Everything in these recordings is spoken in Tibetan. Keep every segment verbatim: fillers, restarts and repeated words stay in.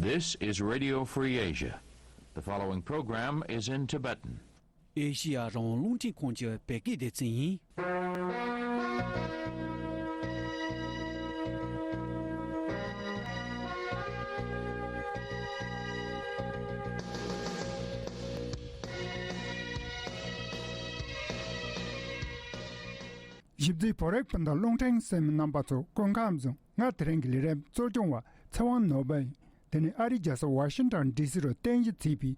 This is Radio Free Asia. The following program is in Tibetan. ཨེ་ཤི་ཡ་རང་དབང་རླུང་འཕྲིན་ཁང་གི་བོད་སྐད་སྡེ་ཚན་ཡིན། ཞིབ་འཚིག་བོད་རིགས་སྤུན་ཟླ་རླུང་འཕྲིན་གསན་མི་རྣམ་པ་ཚོ་སྐུ་ཁམས་བཟང་། ང་དེ་རིང་གི་ལས་རིམ་གཙོ་སྐྱོང་བ་ཚེ་དབང་ནོར་བུ་ཡིན། དེ་ནི་ཨ་རིའི་རྒྱལ་ས་ཝ་ཤིང་ཊོན་ཌི་སི་རུ་རྟེན་གཞི་བྱས་པའི་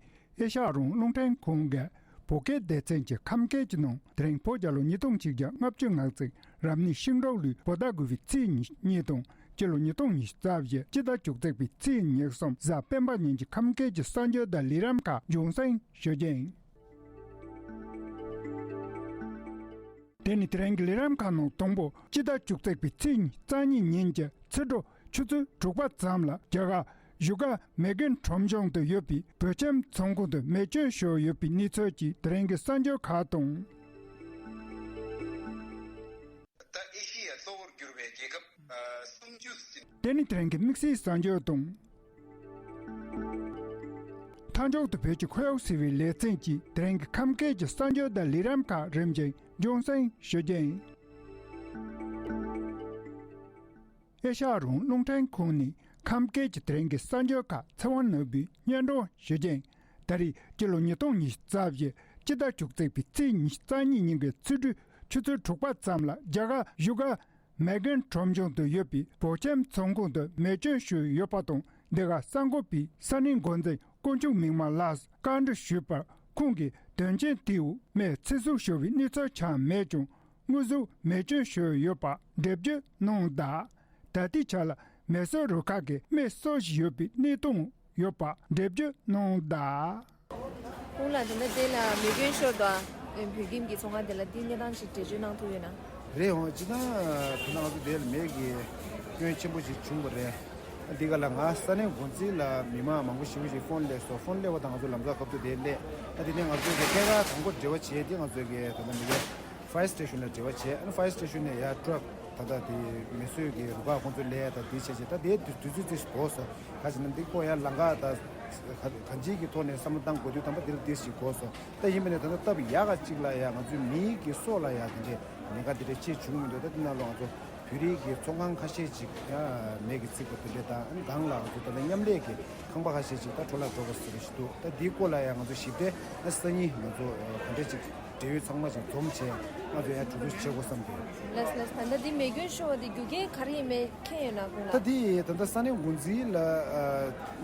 ཨེ་ཤ་ཡ་རང་དབང་རླུང་འཕྲིན་ཁང་གི་བོད་སྐད་སྡེ་ཚན་གྱི་ཁམས་སྐད་ཀྱི་ནང་དེ་རིང་བོད་རྒྱལ་ལོ་ཉིས་སྟོང་ཆིག་བརྒྱ་ལྔ་བཅུ་ང་གཅིག་རབ་གནས་ཤིང་འབྲུག་ལོའི་བོད་ཟླ་དགུ་པའི་ཚེས་ཉི་ཤུ་གཉིས་དང་སྤྱི་ལོ་ཉིས་སྟོང་ཉི་ཤུ་རྩ་བཞི་སྤྱི་ཟླ་བཅུ་གཅིག་པའི་ཚེས་ཉི་ཤུ་གསུམ་གཟའ་སྤེན་པ་ཉིན་གྱི་ཁམས་སྐད་ཀྱི་གསར་འགྱུར་དང་ལས་རིམ་ཁག་རྒྱང་སྲིང་ཞུ་རྒྱུ་ཡིན། དེ་ནི་དེ་རིང་གི་ལས་རིམ་ཁག་ནང་དང་པོ་སྤྱི་ཟླ་བཅུ་གཅིག་པའི་ཚེས་ཉི་ཤུ་རྩ་གཉིས་ཉིན་གྱི་ཕྱི་དྲོ་ཆུ་ཚོད་དྲུག་པ་ཙམ་ལ་རྒྱ་གར་བཞུགས་སྒར་མེག་གྷན་ཁྲོམ་གཞུང་དུ་ཡོད་པའི་བོད་ཁྱིམ་ཚོང་ཁང་དུ་མེ་སྐྱོན་ཤོར་ཡོད་པའི་གནས་ཚུལ་གྱི་དེ་རིང་གི་གསར་འགྱུར་ཁག་དང་། ད་ཨེ་ཤེ་ཡ་གཙོ་བོར་གྱུར་པའི་རྒྱལ་ཁབ་ཨ་སུམ་ཅུ་ཟིན། དེ་ནི་དེ་རིང་གི་དམིགས་བསལ་གསར་འགྱུར་དང་། མཐའ་མཇུག་ཏུ་བོད་ཀྱི་ཁོར་ཡུག་ཟེར་བའི་ལེ་ཚན་གྱིས་དེ་རིང་གི་ཁམས་སྐད་ཀྱི་གསར་འགྱུར་དང་ལས་རིམ་ཁག་རིམ་བཞིན་རྒྱང་སྲིང་ཞུ་རྒྱུ་ཡིན། ཨེ་ཤ་ཡ་རང་དབང་རླུང་འཕྲིན་ཁང་ནས་ཁམས་སྐད་ཀྱི་དེ་རིང་གི་གསར་འགྱུར་ཁག་ཚེ་དབང་ནོར་བུས་སྙན་སྒྲོན་ཞུ་རྒྱུ་ཡིན། ད་རེས་སྤྱི་ལོ་ཉིས་སྟོང་ཉི་ཤུ་རྩ་བཞི་སྤྱི་ཟླ་བཅུ་གཅིག་པའི་ཚེས་ཉི་ཤུ་རྩ་གཉིས་ཉིན་གྱི་ཕྱི་དྲོའི་ཆུ་ཚོད་དྲུག་པ་ཙམ་ལ་རྒྱ་གར་བཞུགས་སྒར་མེག་གྷན་ཁྲོམ་གཞུང་དུ་ཡོད་པའི་བོད་ཁྱིམ་ཚོང་ཁང་དུ་མེ་སྐྱོན་ཤོར་ཡོད་པ་དང་། འདི་ག་གསར་འགོད་པས་ས་གནས་འགོ་འཛིན་དཀོན་མཆོག་མིག་དམར་ལགས་སུ་བཀའ་འདྲི་ཞུས་པར། ཁོང་གིས་དོན་རྐྱེན་དེའི་མི་ཚེ་སྲོག་ཤོར་བའི་གནས་ཚུལ་ཆགས་མེད་ཀྱང་། དངོས་སུ་མེ་སྐྱོན་ཤོར་ཡོད་པ་འགྲེལ་བརྗོད་གནང་གདའ། ད་ལྟའི་ཆར་ལ་མེ་གསོད་རུ་ཁག་གིས་མི་གསོ་བཞིན་ཡོད་པའི་གནས་སྟངས་ཡོད་པ་འགྲེལ་བརྗོད་གནང་གདའ། ཁོང་ལ་དེ་འདྲ་དེ་ལ་མེ་སྐྱོན་ཤོར་དང་བོད་ཁྱིམ་གྱི་ཚོང་ཁང་དེ་ལ་དེའི་གནས་སྟངས་ཤིག་འགྲེལ་བརྗོད་གནང་ཐུབ་ཡོད་ན། རེད་འོང་། སྤྱིར་བཏང་ད་ང་ཚོ་དེ་ལ་མེ་གི་སྐྱོན་ཆེན་པོ་ཞིག་བྱུང་བ་རེད། འདི་ག་ལ་ང་ས་གནས་འགོ་འཛིན་ལ་མི་མང་མང་པོ་ཞེ་པོ་ཞིག་ཕོན་སླེབས་སོང་། ཕོན་སླེབས་པ་དང་ང་ཚོ་ལམ་སང་སྐབས་དུ་དེ་སླེབས། ཨ་དེ་ནས་ང་ཚོ་གི་ཐད་ཀར་དང་པོ་འབྲེལ་བ་བྱས་ཏེ་ང་ཚོ་གི་ད་ལྟ་མི་ག་ཕ་ཡར་སི་ཊེ་ཤོན་ལ་འབྲེལ་བ་བྱས། ཨ་ནི་ཕ་ཡར་སི་ཊེ་ཤོན་ནས་ཡར་ཊྲག་ད་ལྟ་དེ་མེ་གསོད་ཀྱི་རུ་ཁག་ཁོང་ཚོ་སླེབས། ད་དེ་བྱས་བྱས་ད་དེ་དུས་དུས་ཚོད་ཚོད་འགོར་སོང་། ག་ཅི་ན་འདི་ཁོ་ཡར་ལམ་ཁ་ད་ག་གང་ཅིའི་གི་ཐོག་ནས་བསམ་བློ་བཏང་དགོས་དུས་ད་ལྟ་འདི་ལ་དེ་ཞིག་འགོར་སོང་། ད་ཡིན་པ་ནས་ད་ལྟ་སྟབས་ཡག་ག་ཅིག་ལ་ཡ་ང་ཚོའི་མིའི་གི་སྲོག་ལ་ཡ་དེ་འདྲས་ཉེན་ཁ་དེ་འདྲས་ཅིག་བྱུང་མི་འདུག་ད་དེ་ནང་ལོགས་ང་ཚོ་བོད་རིགས་ཀྱི་ཚོང་ཁང་ཁ་ཤས་ཅིག་ཡ་མེ་གིས་ཚིག་པ་དེ་འདྲས་དང་། ཨ་ནི་སྒང་ལ་ང་ཚོ་ད་ལྟ་མཉམ་ལས་ཀྱི་ཁང་པ་ཁ་ཤས་ཅིག་ད་འཕྲོ་བརླག་འགྲོ་བ་ཟེར་བ་ཞིག་འདུག་ད་འདིའི་སྐོར་ལ་ཡ་ང་ཚོ་ཞིབ་ཕྲ་ཨ་སང་ཉིན་ང་ཚོ་ག་འདྲས་ཅིག་འབྲེལ་ཡོད་ཚང་མ་ཅིག་འཛོམས་བྱས་ང་ཚོ་ཡ་གྲོས་བསྡུར་བྱེད་དགོས་བསམ་གྱི་ཡོད། ལགས་ལགས། ད་ལྟ་འདི་མེ་སྐྱོན་ཤོར་བ་འདི་རྒྱུ་རྐྱེན་ག་རེ་ཡིན་མིན་མཁྱེན་ཡོད་ན་ཁོང་ལ། ད་འདི་ད་ལྟ་ས་གནས་འགོ་འཛིན་ལ་ཨ་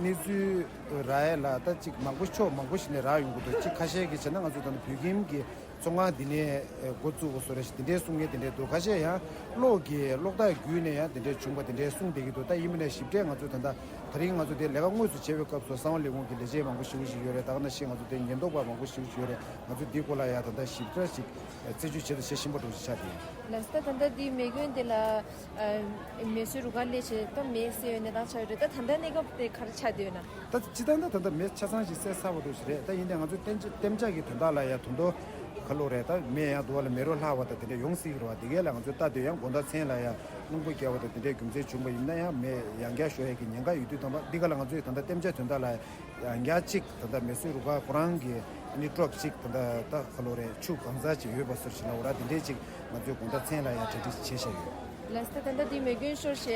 གནས་ཚུལ་རག་ཡས་ལ་ད་ཅིག་མང་པོ་ཕྱོགས་མང་པོ་ཞིག་ནས་རག་ཡོང་གི་འདུག་ཅིག་ཁ་ཤས་ཀྱིས་བྱས་ན་ང་ཚོ་ད་ལྟ་བོད་ཁྱིམ་གྱི་ཚོང་ཁང་འདི་ནས་འགོ་བཙུགས་དགོས་བཟོ་འདྲ་ཞིག་འདི་འདྲའི་གསུང་མཁན་དེ་འདྲས་འདུག་ཁ་ཤས་ཡང་གློག་གི་གློག་ཐག་བརྒྱུད་ནས་ཡང་དེ་འདྲས་བྱུང་བ་དེ་འདྲས་གསུངས་བསྡད་ཀྱི་འདུག་ད་ཡིན་པ་ནས་ཞིབ་ཕྲ་ང་ཚོ་ད་ལྟ་ད་རིང་ང་ཚོ་དེ་ལས་ཀ་དངོས་སུ་བྱེད་པའི་སྐབས་སུ་གསང་བ་ལས་ཁུངས་ཀྱི་ལས་བྱེད་མང་པོ་ཞེ་པོ་ཞིག་ཡོད་རེད། ད་ག་ནང་བཞིན་ང་ཚོ་དེ་ཉེན་རྟོག་པ་མང་པོ་ཞེ་པོ་ཞིག་ཡོད་རེད། ང་ཚོ་འདིའི་སྐོར་ལ་ཡང་ད་ལྟ་ཞིབ་ཕྲ་ཞིག་རྩད་གཅོད་བྱེད་དང་བྱེད་བཞིན་པ་འདྲ་ཞིག་ཆགས་བསྡད་ཡོད། ལགས་སོ། ད་ད་ལྟ་འདི་མེ་སྐྱོན་དེ་ལ་ཨ་མེ་གསོད་རུ་ཁག་སླེབས་བྱས་ད་མེ་གསོད་ཡོད་གནས་སྟངས་ཆགས་ཡོད་རེད། ད་ད་ལྟ་གནས་སྐབས་དེ་ག་རེ་ཆགས་བསྡད་ཡོད་ན། ད་སྤྱིར་བཏང་ད་ད་ལྟ་མེ་ཆ་ཚང་ཞིག་བསད་ཚར་བ་འདྲ་ཞིག་རེད། ད་ཡིན་ནའི་ང་ཚོ་གཏན་གཏན་འཇགས་ཀྱི་དོན་དག་ལ་ཡང་དོན་དུ་ག་ལོ་རེད། ད་མེ་ཡང་དུ་བ་ལ་མེ་རོ་ལྷག་པ་དང་དེ་འདྲ་ཡོང་སྲིད་ཀྱི་རེད་བ། དེ་གས་ལ་ང་ཚོས་ལྟ་དུས་ཡང་དགོང་དག་མཚན་ལ་ཡང་རླུང་བུ་བརྒྱབ་པ་དང་དེ་འདྲའི་རྒྱུ་མཚན་བྱུང་བ་ཡིན་ན་ཡང་མེ་ཡང་བསྐྱར་ཤོར་ཡས་ཀྱི་ཉེན་ཁ་ཡོད་དུས་ཙམ་པ་འདི་ག་ལ་ང་ཚོས་ད་ལྟ་གཏན་འཇགས་དོན་དག་ལ་ཡང་བསྐྱར་གཅིག་ད་ལྟ་མེ་གསོད་རུ་ཁག་ཁོ་རང་གི་ཨ་ནི་ཊྲག་གཅིག་ད་ལྟ་ད་ག་ལོ་རེད་ཆུ་གང་ཚ་ཅིག་ཡོད་པ་སོར་ཞིག་ལ་འོ་ར་དེ་འདྲས་ཅིག་ང་ཚོས་དགོང་དག་མཚན་ལ་ཡང་གྲ་སྒྲིག་བྱས་བཞག་ཡོད། ལགས་སོ། ད་ལྟ་འདི་མེ་སྐྱོན་ཤོར་བྱས་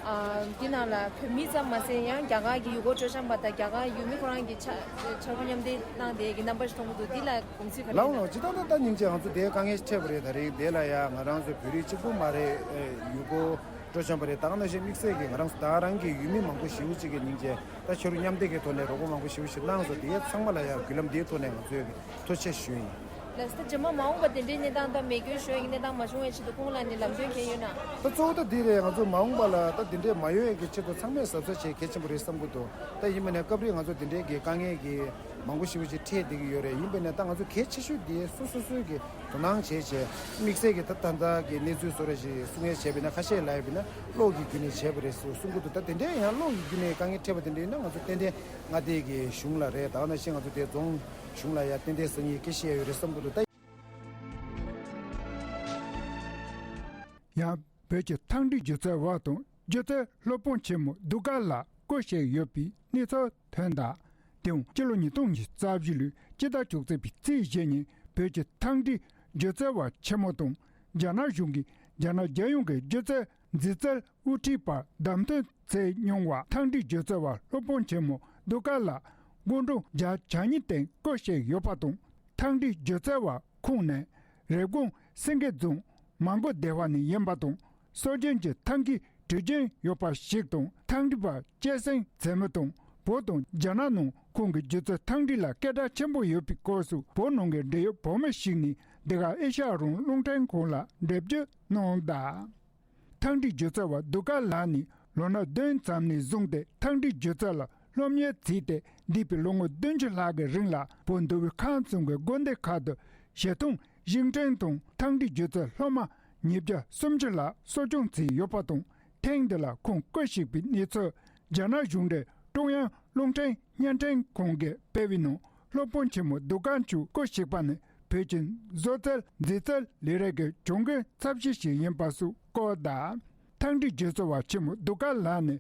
ཨ་འདི་ནང་ལ་བོད་མི་ཙམ་མ་ཟད་ཡང་རྒྱ་གར་གྱི་ཡུལ་སྐོར་སྤྲོ་འཆམ་པ་དང་རྒྱ་གར་ཡུལ་མི་ཁོ་རང་གི་ཕྱག་ཕྱག་རོགས་མཉམ་འདེགས་གནང་བསྡད་ཀྱི་རྣམ་པ་ཞིག་མཐོང་གི་འདུག་འདི་ལ་དགོངས་ཚུལ་ག་རེ་ལའོ་ཡིན་ན། ལའོ་ཇི་ལྟར་ད་ལྟ་སྙིང་རྗེ་ང་ཚོ་དེའི་དཀའ་ངལ་འཕྲད་པ་རེད། ད་རེས་དེ་ལ་ཡང་ང་རང་ཚོ་བོད་རིགས་གཅིག་པུ་མ་རེད། ཡུལ་སྐོར་སྤྲོ་འཆམ་པ་རེད། ད་ག་ནང་བཞིན་དམིགས་བསལ་གྱི་ང་རང་ཚོ་ད་རང་གི་ཡུལ་མི་མང་པོ་ཞེ་པོ་ཅིག་གི་སྙིང་རྗེ་ད་ཕྱི་རུ་མཉམ་འདེགས་ཀྱི་ཐོག་ནས་རོགས་པ་མང་པོ་ཞེ་པོ་ཞིག་གནང་སོང་། དེའི་ཚང་མ་ལ་ཡང་བརྒྱུད་ལམ་འདིའི་ཐོག་ནས་ང་ཚོས་ཐུགས་རྗེ་ཆེ་ཞུ་ཡིན། ལགས་སོ། ད་རྗེས་མ་མ་འོངས་པ་དེ་འདྲའི་གནས་སྟངས་དང་མེ་སྐྱོན་ཤོར་ཡག་གི་གནས་སྟངས་མ་བྱུང་བའི་ཆེད་དུ་ཁོང་ལ་ནི་ལམ་སྟོན་གང་ཡོད་ན། ད་གཙོ་བོ་ད་འདི་རེད། ང་ཚོ་མ་འོངས་པ་ལ་ད་འདི་འདྲའི་མ་ཡོང་ཡག་གི་ཆེད་དུ་ཚང་མས་གཟབ་གཟབ་བྱེད་གལ་ཆེན་པོ་རེད་བསམ་གྱི་འདུག་ད་ཡིན་པ་ནས་སྐབས་རེ་ང་ཚོ་འདི་འདྲའི་གི་དཀའ་ངལ་གྱི་མང་པོ་ཞེ་པོ་ཅིག་འཕྲད་བསྡད་ཀྱི་ཡོད་རེད། ཡིན་པ་ནས་ད་ང་ཚོ་གལ་ཆེ་ཤོས་འདི་སོ་སོ་སོའི་གི་དོ་སྣང་བྱས་བྱས་དམིགས་བསལ་གྱི་ད་ད་ལྟ་གི་གནས་ཚུལ་བཟོ་འདྲ་ཞིག་གསུང་ཡག་བྱས་པ་ཡིན་ན་ཁ་ཤས་ལབ་ཡོད་པ་ཡིན་ན་གློག་གི་བརྒྱུད་ནས་བྱས་པ་རེད་ཟེར་གསུང་གི་འདུག་ད་དེ་འདྲའི་ཡང་གློག་གི་བརྒྱུད་ནས་དཀའ་ངལ་འཕྲད་པ་དེ་འདྲ་ཡིན་ན་ང་ཚོ་ཏན་ཏན་མངའ་སྡེ་གི་གཞུང་ལ་རེད། ད་ག་ནང་བཞིན་ང་ཚོ་དེ་རྫོང་གཞུང་ལ་ཡང་ཏན་ཏན་སང་ཉིན་སྐད་ཆ་བཤད་ཡོད་རེད་བསམ་གྱི་འདུག་ད་ཡང་བོད་ཀྱི་ཐང་འབྲས་སྒྱུ་རྩལ་བ་དང་སྒྱུ་རྩལ་སློབ་དཔོན་ཆེན་མོ་གདུགས་དཀར་ལགས་ བསྐོ་བཞག་ཡོད་པའི་གནས་ཚུལ་ཐོན་གདའ། དེའང་སྤྱི་ལོ་ཉིས་སྟོང་ཉི་ཤུ་རྩ་བཞི་ལོའི་སྤྱི་ཟླ་བཅུ་གཅིག་པའི་ཚེས་བཞི་ཉིན་བོད་ཀྱི་ཐང་འབྲེལ་སྒྱུ་རྩལ་བ་ཆེན་མོ་དང་རྒྱ་ནག་གཞུང་གི་རྒྱ་ནག་རྒྱལ་ཡོངས་ཀྱི་སྒྱུ་རྩལ་མཛེས་རྩལ་དབུ་ཁྲིད་པར་བདམས་ཐོན་མཛད་མྱོང་བ་ཐང་འབྲེལ་སྒྱུ་རྩལ་བ་སློབ་དཔོན་ཆེན་མོ་རྡོ་དཀར་ལགས་དགུང་གྲངས་བརྒྱད་ཅུ་གྱ་གཉིས་སྟེང་བསྐོ་བཞག་ཡོད་པ་དང་། ཐང་འབྲེལ་སྒྱུ་རྩལ་བ་ཁོང་ནི་རེབ་གོང་སེང་གེ་རྫོང་མང་སྒོ་སྡེ་བ་ནས་ཡིན་པ་དང་། སྲོལ་རྒྱུན་གྱི་ཐང་གའི་དུས་རྒྱུན་ཡོད་པ་ཞིག་དང་། ཐང་འབྲེལ་པ་སྐྱེད་སྲིང་མཛད་མི་དང་། བོད་དང་རྒྱ་ནག་ནང་ཁོང་གི་སྒྱུ་རྩལ་ཐང་འབྲེལ་ལ་སྐད་གྲགས་ཆེན་པོ་ཡོད་པའི་སྐོར་སུ་བོད་ནང་གི་འབྲེལ་ཡོད་བོད་མི་ཞིག་ནས་འདི་ག་ཨེ་ཤ་ཡ་རང་དབང་རླུང་འཕྲིན་ཁང་ལ་འགྲེལ་བརྗོད་གནང་གདའ། ཐང་འབྲེལ་སྒྱུ་རྩལ་བ་རྡོ་དཀར་ལགས་ནི་ལོ་ན་བདུན་ཙམ་ནས་བཟུང་སྟེ་ཐང་འབྲེལ་སྒྱུ་རྩལ་ལ་སློབ་གཉེར་བྱས་ཏེ། འདས་པའི་ལོ་ངོ་བདུན་ཅུ་ལྷག་གི་རིང་ལ་བོད་མདོ་དབུས་ཁམས་གསུམ་གྱི་དགོན་སྡེ་ཁག་ཏུ་ཞལ་ཐུང་བཞེངས་སྐྲུན་དང་ཐང་འབྲེལ་སྒྱུ་རྩལ་སློབ་མ་ཉིས་བརྒྱ་སུམ་ཅུ་ལྷག་གསོ་སྐྱོང་བྱས་ཡོད་པ་དང་། ཐེངས་འདི་ལ་ཁོང་བསྐོ་བཞག་པའི་གནས་ཚུལ་རྒྱ་ནག་གཞུང་འབྲེལ་ཀྲུང་དབྱང་རླུང་འཕྲིན་བརྙན་འཕྲིན་ཁང་གིས་སྤེལ་བའི་ནང་། སློབ་དཔོན་ཆེན་མོ་རྡོ་དཀར་མཆོག་བསྐོ་བཞག་པ་ནི་བོད་ཀྱི་བཟོ་རྩལ་མཛེས་རྩལ་ལས་རིགས་ཀྱི་གྱོང་གུན་ཚབས་ཆེ་ཞིག་ཡིན་པ་སོགས་བཀོད་གདའ། ཐང་འབྲེལ་སྒྱུ་རྩལ་བ་ཆེན་མོ་རྡོ་དཀར་ལགས་ནི་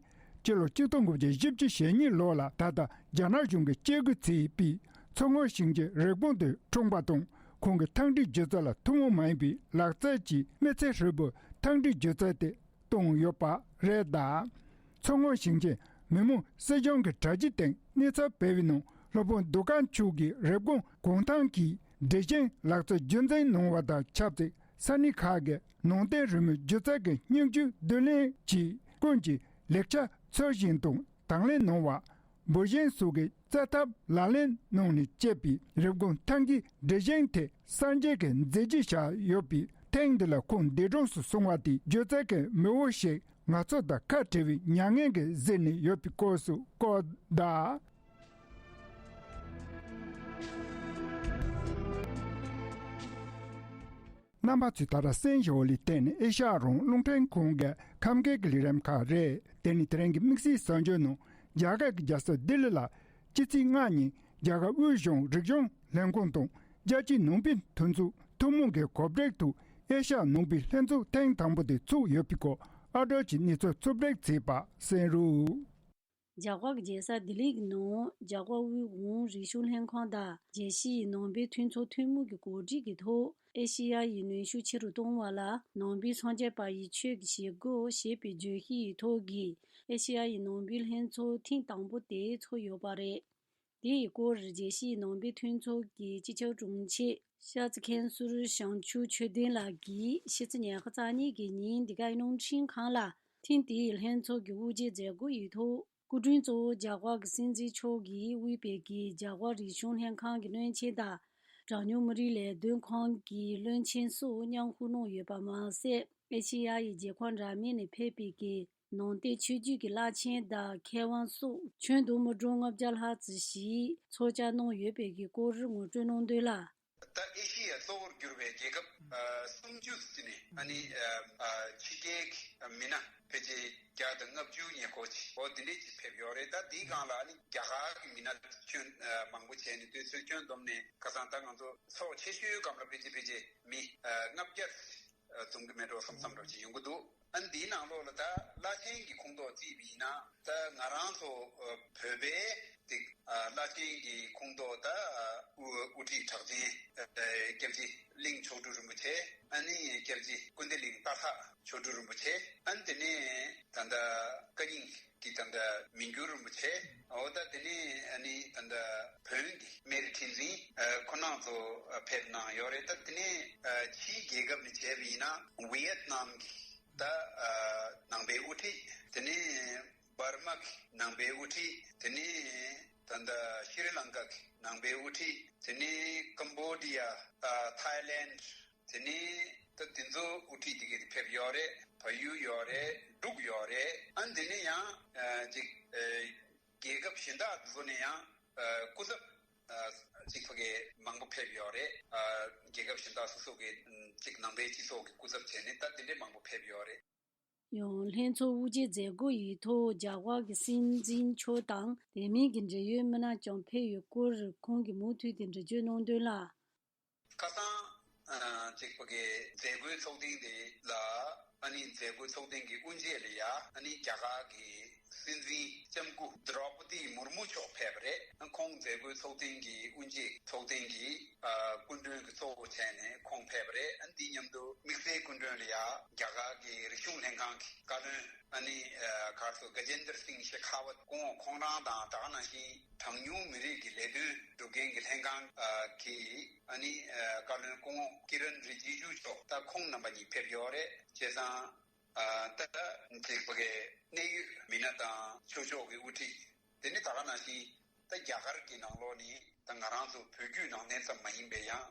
སྤྱི་ལོ་ཆིག་སྟོང་དགུ་བརྒྱ་བཞི་བཅུ་ཞེ་གཉིས་ལོ་ལ་ད་ལྟ་རྒྱ་ནག་གཞུང་གིས་བཅད་བགོས་བྱས་པའི་མཚོ་སྔོན་ཞིང་ཆེན་རེབ་གོང་དུ་འཁྲུངས་པ་དང་། ཁོང་གིས་ཐང་འབྲེལ་སྒྱུ་རྩལ་ལ་ཐུན་མོང་མ་ཡིན་པའི་ལག་རྩལ་གྱི་མི་ཚེ་ཧྲིལ་པོར་ཐང་འབྲེལ་སྒྱུ་རྩལ་དེ་བཏང་ཡོད་པ་རེད་གདའ། མཚོ་སྔོན་ཞིང་ཆེན་མི་དམངས་སྲིད་གཞུང་གི་དྲ་རྒྱའི་སྟེང་གནས་ཚུལ་སྤེལ་བའི་ནང་། སློབ་དཔོན་རྡོ་དཀར་མཆོག་གིས་རེབ་གོང་གུང་ཐང་གི་སྒྲིག་གཞིའི་ལག་རྩལ་རྒྱུན་འཛིན་གནང་བ་དང་ཆབས་ཅིག་ས་གནས་ཁག་གི་ནང་བསྟན་རི་མོའི་སྒྱུ་རྩལ་གྱི་སྙིང་བཅུད་བསྡུ་ལེན་གྱིས་ཀུན་གྱི་ལེགས་ཆ་འཚོལ་ཞིང་དང་དང་ལེན་གནང་བ། འབུར་ཞིང་སོགས་ཀྱི་རྩལ་ཐབས་ལག་ལེན་གནང་ནས་སྤྱད་པའི་རེབ་གོང་ཐང་གའི་སྒྲིག་གཞི་དེ་གསར་བརྗེ་གི་མཛད་རྗེས་བཞག་ཡོད་པས། ཐེངས་འདི་ལ་ཁོང་འདས་གྲོངས་སུ་སོང་བ་དེས་སྒྱུ་རྩལ་གྱི་མེས་པོ་ཞིག་ང་ཚོ་དང་ཁ་བྲལ་བའི་མྱ་ངན་གྱིས་གཟིར་ནས་ཡོད་པའི་སྐོར་སུ་བཀོད་གདའ། རྣམ་པ་ཚོས་ད་ར་གསན་བཞིན་པ་ལས་བརྟེན་ནས་ཨེ་ཤ་ཡ་རང་དབང་རླུང་འཕྲིན་ཁང་གི་ཁམས་སྐད་ཀྱི་ལས་རིམ་ཁག་རེད། དེ་ནི་དེ་རིང་གི་དམིགས་བསལ་གསར་འགྱུར་ནང་རྒྱ་གར་གྱི་རྒྱལ་ས་ལྡི་ལི་ལ་སྤྱི་ཚེས་ལྔ་ཉིན་རྒྱ་གར་དབུས་གཞུང་རིག་གཞུང་ལྷན་ཁང་དང་རྒྱལ་སྤྱིའི་ནང་པའི་མཐུན་ཚོགས་ཐུན་མོང་གི་གོ་སྒྲིག་ཐོག་ཨེ་ཤ་ཡ་ནང་པའི་ལྷན་ཚོགས་ཐེངས་དང་པོ་དེ་ཚུགས་ཡོད་པའི་སྐོར་ཨ་སྒྲོལ་གྱིས་གནས་ཚུལ་ཕྱོགས་བསྒྲིགས་བྱས་པ་གསན་རོགས། རྒྱ་གར་གྱི་རྒྱལ་ས་ལྡི་ལི་གི་ནང་རྒྱ་གར་དབུས་གཞུང་རིག་གཞུང་ལྷན་ཁང་དང་རྒྱལ་སྤྱིའི་ནང་པའི་མཐུན་ཚོགས་ཐུན་མོང་གི་གོ་སྒྲིག་གི་ཐོག་ཨེ་ཤེ་ཡ་ཡི་གནོན་ཤུགས་ཆེ་རུ་གཏོང་བ་ལ་ནང་པའི་སངས་རྒྱས་པ་ཡི་ཆོས་ཀྱི་བྱེད་སྒོ་ཞེས་པའི་བརྗོད་གཞི་ཡི་ཐོག་གི་ཨེ་ཤེ་ཡ་ཡི་ནང་པའི་ལྷན་ཚོགས་ཐེངས་དང་པོ་དེ་ཚོགས་ཡོད་པ་རེད། དེ་ཡི་སྐོར་རྒྱལ་སྤྱིའི་ནང་པའི་མཐུན་ཚོགས་ཀྱི་སྤྱི་ཁྱབ་དྲུང་ཆེ་ཤཱ་ཙི་མཁན་ཟུར་བྱང་ཆུབ་ཆོས་ལྡན་ལགས་ཀྱིས་ཕྱི་ཚེས་ཉི་ཤུ་རྩ་གཉིས་ཀྱི་ཉིན་འདི་ག་རླུང་འཕྲིན་ཁང་ལ་ཐེངས་དེའི་ལྷན་ཚོགས་ཀྱི་དབུ་འབྱེད་མཛད་སྒོ་ཡི་ཐོག་སྐུ་མགྲོན་གཙོ་བོ་རྒྱ་གར་གྱི་སྲིད་འཛིན་མཆོག་གིས་དབུས་པའི་གི་རྒྱ་གར་རིག་གཞུང་ལྷན་ཁང་གི་བློན་ཆེན་དང་གྲངས་ཉུང་མི་རིགས་ལས་དོན་ཁང་གི་བློན་ཆེན་སོགས་མཉམ་ཞུགས་གནང་ཡོད་པ་མ་ཟད། ཨེ་ཤེ་ཡ་ཡི་རྒྱལ་ཁབ་འདྲ་མིན་ནས་ཕེབས་པའི་གི་ནང་བསྟན་ཆོས་བརྒྱུད་ཀྱི་བླ་ཆེན་དང་མཁས་དབང་སོགས་ཁྱོན་བསྡོམས་མི་གྲངས་ལྔ་བརྒྱ་ལྷག་ཙམ་ཞིག་ཚོགས་བཅར་གནང་ཡོད་པའི་གི་སྐོར་ངོ་སྤྲོད་གནང་དོན་ལ། ད་ཨེ་ཤེ་ཡ་གཙོ་བོར་གྱུར་པའི་རྒྱལ་ཁབ་ཨ་སུམ་ཅུ་ཙམ་ནས་ཨ་ནི་ཨ་ཕྱི་རྒྱལ་གྱི་མི་སྣ་ཕལ་ཆེར་བརྒྱ་དང་ལྔ་བཅུ་ཉེ་འཁོར་ཅིག་འོ་དེ་འདྲས་ཅིག་ཕེབས་ཡོད་རེད། ད་དེའི་སྒང་ལ་ཨ་ནི་རྒྱ་གར་གྱི་མི་སྣ་ཁྱོན་ཨ་མང་པོ་བྱས་ནས་དུས་ཚོད་ཁྱོན་བསྡོམས་ནས་ཁ་སང་ད་ང་ཚོ་ཚོགས་ཆེ་ཤོས་སྒང་ལ་ཕལ་ཆེར་ཕལ་ཆེར་མི་ཨ་ལྔ་བརྒྱ་ཙམ་ཨ་འཛོམས་ཀྱི་མེད་འགྲོ་བསམ་བསམ་འདྲ་ཅིག་ཡོང་གི་འདུག་ཨ་འདིའི་ནང་ལོགས་ལ་ད་བླ་ཆེན་གྱི་ཁོངས་གཏོགས་བརྩིས་པ་ཡིན་ན་ད་ང་རང་ཚོ་ཨ་བོད་པའི་དེ་ཨ་བླ་ཆེན་གྱི་ཁོངས་གཏོགས་ད་ཨ་དབུ་དབུ་ཁྲིད་གྲགས་ཅན་ཨ་སྐྱབས་རྗེ་གླིང་མཆོག་སྤྲུལ་རིན་པོ་ཆེ། ཨ་ནི་སྐྱབས་རྗེ་ཀུན་བདེ་གླིང་སྟག་ལྷ་མཆོག་སྤྲུལ་རིན་པོ་ཆེ། ཨ་ནི་དེ་ནས་ད་ལྟ་བཀའ་རྙིང་གི་ད་ལྟ་མི་འགྱུར་རིན་པོ་ཆེ། འོ་ད་དེ་ནས་ཨ་ནི་ད་ལྟ་བོན་གྱི་སྨན་རི་ཁྲི་འཛིན་ཨ་ཁོ་རང་ཚོ་ཨ་ཕེབས་གནང་ཡོད་རེད། ད་དེ་ནས་ཨ་ཕྱིའི་རྒྱལ་ཁབ་ནས་བྱས་པ་ཡིན་ན་ཝི་ཡེད་ནམ་གྱི་ད་ཨ་ནང་པའི་དབུ་ཁྲིད། དེ་ནས་འབར་མ་གི་ནང་པའི་དབུ་ཁྲིད། དེ་ནས་ད་ལྟ་ཤྲི་ལང་ཀ་གི་ནང་པའི་དབུ་ཁྲིད། དེ་ནས་ཀམ་བོ་ཌི་ཡ། ཨ་ཐའི་ལེན། དེ་ནས་ད་དེ་ཚོ་དབུ་ཁྲིད་དེ་ག་དེ་ཕེབས་ཡོད་རེད། བལ་ཡུལ་ཡོད་རེད། འབྲུག་ཡོད་རེད། ཨ་དེ་ནས་ཡང་ཨ་ཅིག་ཨ་རྒྱལ་ཁབ་གཞན་དག་དེ་ཚོ་ནས་ཡང་ཨ་སྐུ་ཚབ་ཨ་ཅིག་ཕ་གི་མང་པོ་ཕེབས་ཡོད་རེད། ཨ་རྒྱལ་ཁབ་གཞན་དག་སོ་སོ་གི་ཨ་ཅིག་ནང་པའི་སྤྱི་ཚོགས་ཀྱི་སྐུ་ཚབ་བྱས་ནས་ད་དེ་འདྲའི་མང་པོ་ཕེབས་ཡོད་རེད། ཡང་ལྷན་ཚོགས་དབུ་འབྱེད་མཛད་སྒོ་ཡི་ཐོག་རྒྱ་གར་གྱི་སྲིད་འཛིན་མཆོག་དང་དེ་མིན་གྱི་འབྲེལ་ཡོད་མི་སྣ་ཀྱང་ཕེབས་ཡོད་སྐོར་ཁོང་གིས་མུ་མཐུད་དེ་འགྲེལ་བརྗོད་གནང་དོན་ལ། ཁ་སང་ཨ་ཅིག་ཕ་གི་མཛད་སྒོའི་ཚོགས་ཐེངས་དེ་ལ་ཨ་ནི་མཛད་སྒོའི་ཚོགས་ཐེངས་ཀྱི་དབུ་འབྱེད་ལ་ཡ་ཨ་ནི་རྒྱ་གར་གྱི་ སྲིད་འཛིན་ལྕམ་སྐུ་ཌྲོ་པ་ཏི་མུར་མུ་མཆོག་ཕེབས་པ་རེད། ཁོང་མཛད་སྒོའི་ཚོགས་ཐེངས་ཀྱི་དབུ་འབྱེད་ཚོགས་ཐེངས་ཀྱི་ཨ་སྐུ་མགྲོན་གྱི་གཙོ་བོ་བྱས་ནས་ཁོང་ཕེབས་པ་རེད། ཨ་འདི་མཉམ་དུ་དམིགས་བསལ་སྐུ་མགྲོན་ལ་ཡ་རྒྱ་གར་གྱི་རིག་གཞུང་ལྷན་ཁང་གི་བཀའ་བློན་ཨ་ནི་ཨ་ག་རེ་ཟེར་ག་ཇེན་དར་སིང་ཤེ་ཁ་ཝད་སྐུ་ངོ་ཁོང་རང་དང་ད་ག་ནང་བཞིན་གྲངས་ཉུང་མི་རིགས་ཀྱི་ལས་དོན་སྒྲུབ་མཁན་གྱི་ལྷན་ཁང་ཨ་གི་ཨ་ནི་ཨ་བཀའ་བློན་སྐུ་ངོ་ཀི་རན་རི་ཇི་ཇུ་མཆོག་ད་ཁོང་རྣམ་པ་གཉིས་ཕེབས་ཡོད་རེད། བྱས་ཙང་། ཨ་ད་ཅིག་ཕ་གིའི་གནད་ཡོད་མི་སྣ་དང་ཆོས་ཕྱོགས་ཀྱི་དབུ་ཁྲིད། དེ་ནི་ད་ག་ནང་བཞིན་ད་རྒྱ་གར་གྱི་ནང་ལོགས་ནི་ད་ང་རང་ཚོ་བོད་བརྒྱུད་ནང་བསྟན་ཙམ་མ་ཡིན་པའི་ཡང་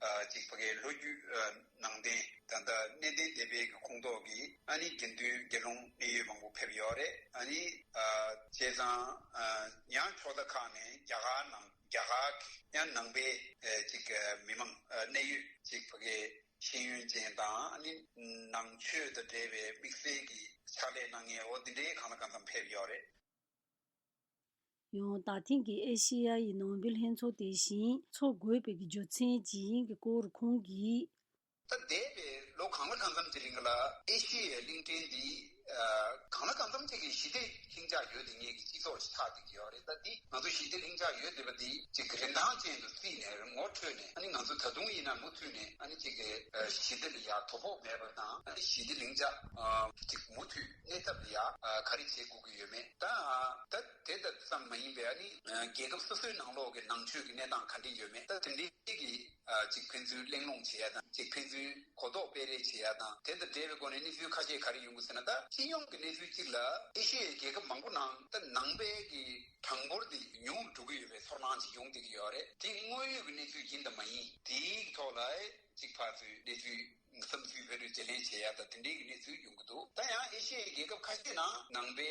ཨ་ཅིག་ཕ་གིའི་ལོ་རྒྱུས་ཨ་ནང་བསྟན་ད་ལྟ་གནས་བརྟན་སྡེ་པའི་གི་ཁོངས་གཏོགས་ཀྱི་ཨ་ནི་དགེ་འདུན་དགེ་སློང་གནད་ཡོད་མང་པོ་ཕེབས་ཡོད་རེད། ཨ་ནི་ཨ་བྱས་ཙང་ཨ་ཡང་ཕྱོགས་མཐའ་ཁག་ནས་རྒྱ་གར་ནང་རྒྱ་གར་གྱི་ཡང་ནང་པའི་ཨ་ཅིག་ཨ་མི་མང་ཨ་གནད་ཡོད་ཅིག་ཕ་གིའི་ཤེས་ཡོན་ཅན་དང་ཨ་ནི་ནང་ཆོས་དང་འབྲེལ་བའི་དམིགས་བསལ་གྱི་ཕྱག་ལས་གནང་མཁན་འོ་འདི་འདྲའི་གང་ལ་གང་འཚམ་ཕེབས་ཡོད་རེད། ཡང་ད་ཐེངས་ཀྱི་ཨེ་ཤེ་ཡ་ཡི་ནང་པའི་ལྷན་ཚོགས་དེ་བཞིན་འཚོགས་དགོས་པའི་རྒྱུ་མཚན་ཇི་ཡིན་གྱི་སྐོར་ཁོང་གིས། ད་འདས་པའི་ལོ་གང་ལ་གང་འཚམ་གྱི་རིང་ལ་ཨེ་ཤེ་ཡའི་གླིང་ཕྲན་འདི་ཨ་གང་ལ་གང་འཚམ་ཅིག་གི་ཞི་བདེ་ལྷིང་འཇགས་ཡོད་བསྡད་མཁན་གྱི་སྤྱི་ཚོགས་ཤིག་ཆགས་བསྡད་ཀྱི་ཡོད་རེད། ད་འདི་ང་ཚོ་ཞི་བདེ་ལྷིང་འཇགས་ཡོད་བསྡད་པ་འདི་ཅིག་གི་རིན་ཐང་ཅན་དུ་བརྩིས་ནས་ངོ་འཕྲོད་ནས་ཨ་ནི་ང་ཚོ་ད་དུང་ཡིན་ན་མུ་མཐུད་ནས་ཨ་ནི་ཅིག་གི་ཨ་ཞི་བདེ་ལ་ཡ་དོ་ཕོག་མེད་པ་དང་ཨ་ནི་ཞི་བདེ་ལྷིང་འཇགས་ཨ་ཅིག་མུ་མཐུད་གནས་ཐབས་ལ་ཡ་ཨ་ག་རེ་བྱེད་དགོས་ཀྱི་ཡོད་མེད་ད་ད་དེ་ལྟ་ཙམ་མ་ཡིན་པའི་ཨ་ནི་ཨ་རྒྱལ་ཁབ་སོ་སོའི་ནང་ལོགས་ཀྱི་ནང་ཆོས་ཀྱི་གནས་སྟངས་ག་འདྲ་ཡོད་མེད་ད་དེ་འདྲའི་གི་ཨ་ཅིག་ཕན་ཚུན་གླེང་སློང་བྱེད་ཡ་དང་ཅིག་ཕན་ཚུན་གོ་རྟོགས་སྤེལ་རེས་བྱེད་ཡ་དང་དེ་དང་འབྲེལ་བའི་སྒོ་ནས་གནས་ཚུལ་ཁ་ཤས་ག་རེ་ཡོང་གི་ཟེར་ན། ད་སྤྱི་ཡོངས་ཀྱི་གནས་ཚུལ་གཅིག་ལ་ཨེ་ཤི་ཡའི་རྒྱལ་ཁབ་མང་པོ་ནང་ད་ནང་པའི་གི་གྲངས་འབོར་དེ་ཉུང་རུ་འགྲོ་གི་ཡོད་པའི་ཚོར་སྣང་ཅིག་ཡོང་བསྡད་ཀྱི་ཡོད་རེད། དེ་དངོས་ཡོད་ཀྱི་གནས་ཚུལ་ཡིན་དང་མ་ཡིན་དེའི་ཐོག་ལ་ཅིག་ཕར་ཚུར་གནས་ཚུལ་བསམ་ཚུལ་བེད་སྤྱོད་བརྗེ་ལེན་བྱེད་ཡ་དང་དེ་འདྲའི་གི་གནས་ཚུལ་ཡོང་གི་འདུག་ད་ཡང་ཨེ་ཤི་ཡའི་རྒྱལ་ཁབ་ཁ་ཤས་ནང་ནང་པའི་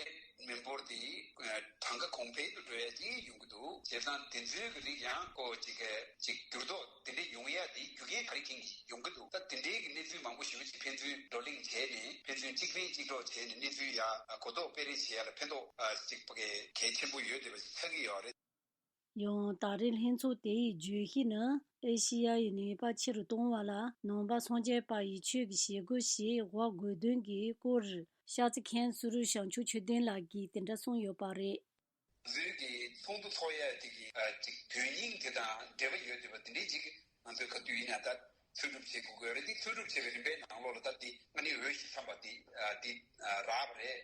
མི་འབོར་དེ་གྲངས་ཀ་གོང་འཕེལ་དུ་འགྲོ་ཡ་ཅིག་ཡོང་གི་འདུག་བྱས་ཙང་དེ་ཚོའི་གི་རིགས་ཡང་ཁོ་ཅིག་གི་ཅིག་འགྱུར་ལྡོག་དེ་འདྲ་ཡོང་ཡ་དེའི་རྒྱུ་རྐྱེན་ག་རེ་རྐྱེན་གྱིས་ཡོང་གི་འདུག་ད་དེ་འདྲའི་གི་གནས་ཚུལ་མང་པོ་ཞེ་པོ་ཅིག་ཕན་ཚུན་བགྲོ་གླེང་བྱས་ནས་ཕན་ཚུན་གཅིག་ཕན་གཅིག་གྲོགས་བྱས་ནས་གནས་ཚུལ་ཡ་གོ་རྟོགས་སྤེལ་རེས་བྱེད་ཡ་ལ་ཕན་ཐོགས་ཅིག་གལ་ཆེན་པོ་ཡོད་བསྡད་པ་ཞིག་ཆགས་ཀྱི་ཡོད་རེད། ཡང་ད་རེས་ལྷན་ཚོགས་དེ་ཡི་བརྗོད་གཞི་ནི་ཨེ་ཤེ་ཡ་ཡི་ནུས་པ་ཆེ་རུ་གཏོང་བ་ལ་ནང་པ་སངས་རྒྱས་པ་ཡི་ཆོས་ཀྱི་བྱེད་སྒོ་ཞེས་འོག་དགོས་དོན་གྱི་སྐོར་ཤཱ་ཙི་མཁན་སུ་རུ་བྱང་ཆུབ་ཆོས་ལྡན་ལགས་ཀྱིས་དེ་འདྲ་གསུངས་ཡོད་པ་རེད། ང་ཚོའི་གི་ཚོགས་འདུ་ཚོགས་ཡ་དེ་གི་ཨ་ཅིག་དོན་སྙིང་དེ་དང་འབྲེལ་བ་ཡོད་བསྡད་པ་དེ་འདྲའི་ཅིག་ང་ཚོས་ག་དུས་ཡིན་ན་ད་འཚོལ་སྒྲུབ་བྱེད་དགོས་ཀྱི་ཡོད་རེད། དེ་འཚོལ་སྒྲུབ་བྱེད་པའི་རིམ་པའི་ནང་ལོགས་ལ་ད་དེ་ཨ་ནི་འོས་ཤིང་འཚམས་པ་དེ་ཨ་དེ་ཨ་རག་པ་རེད།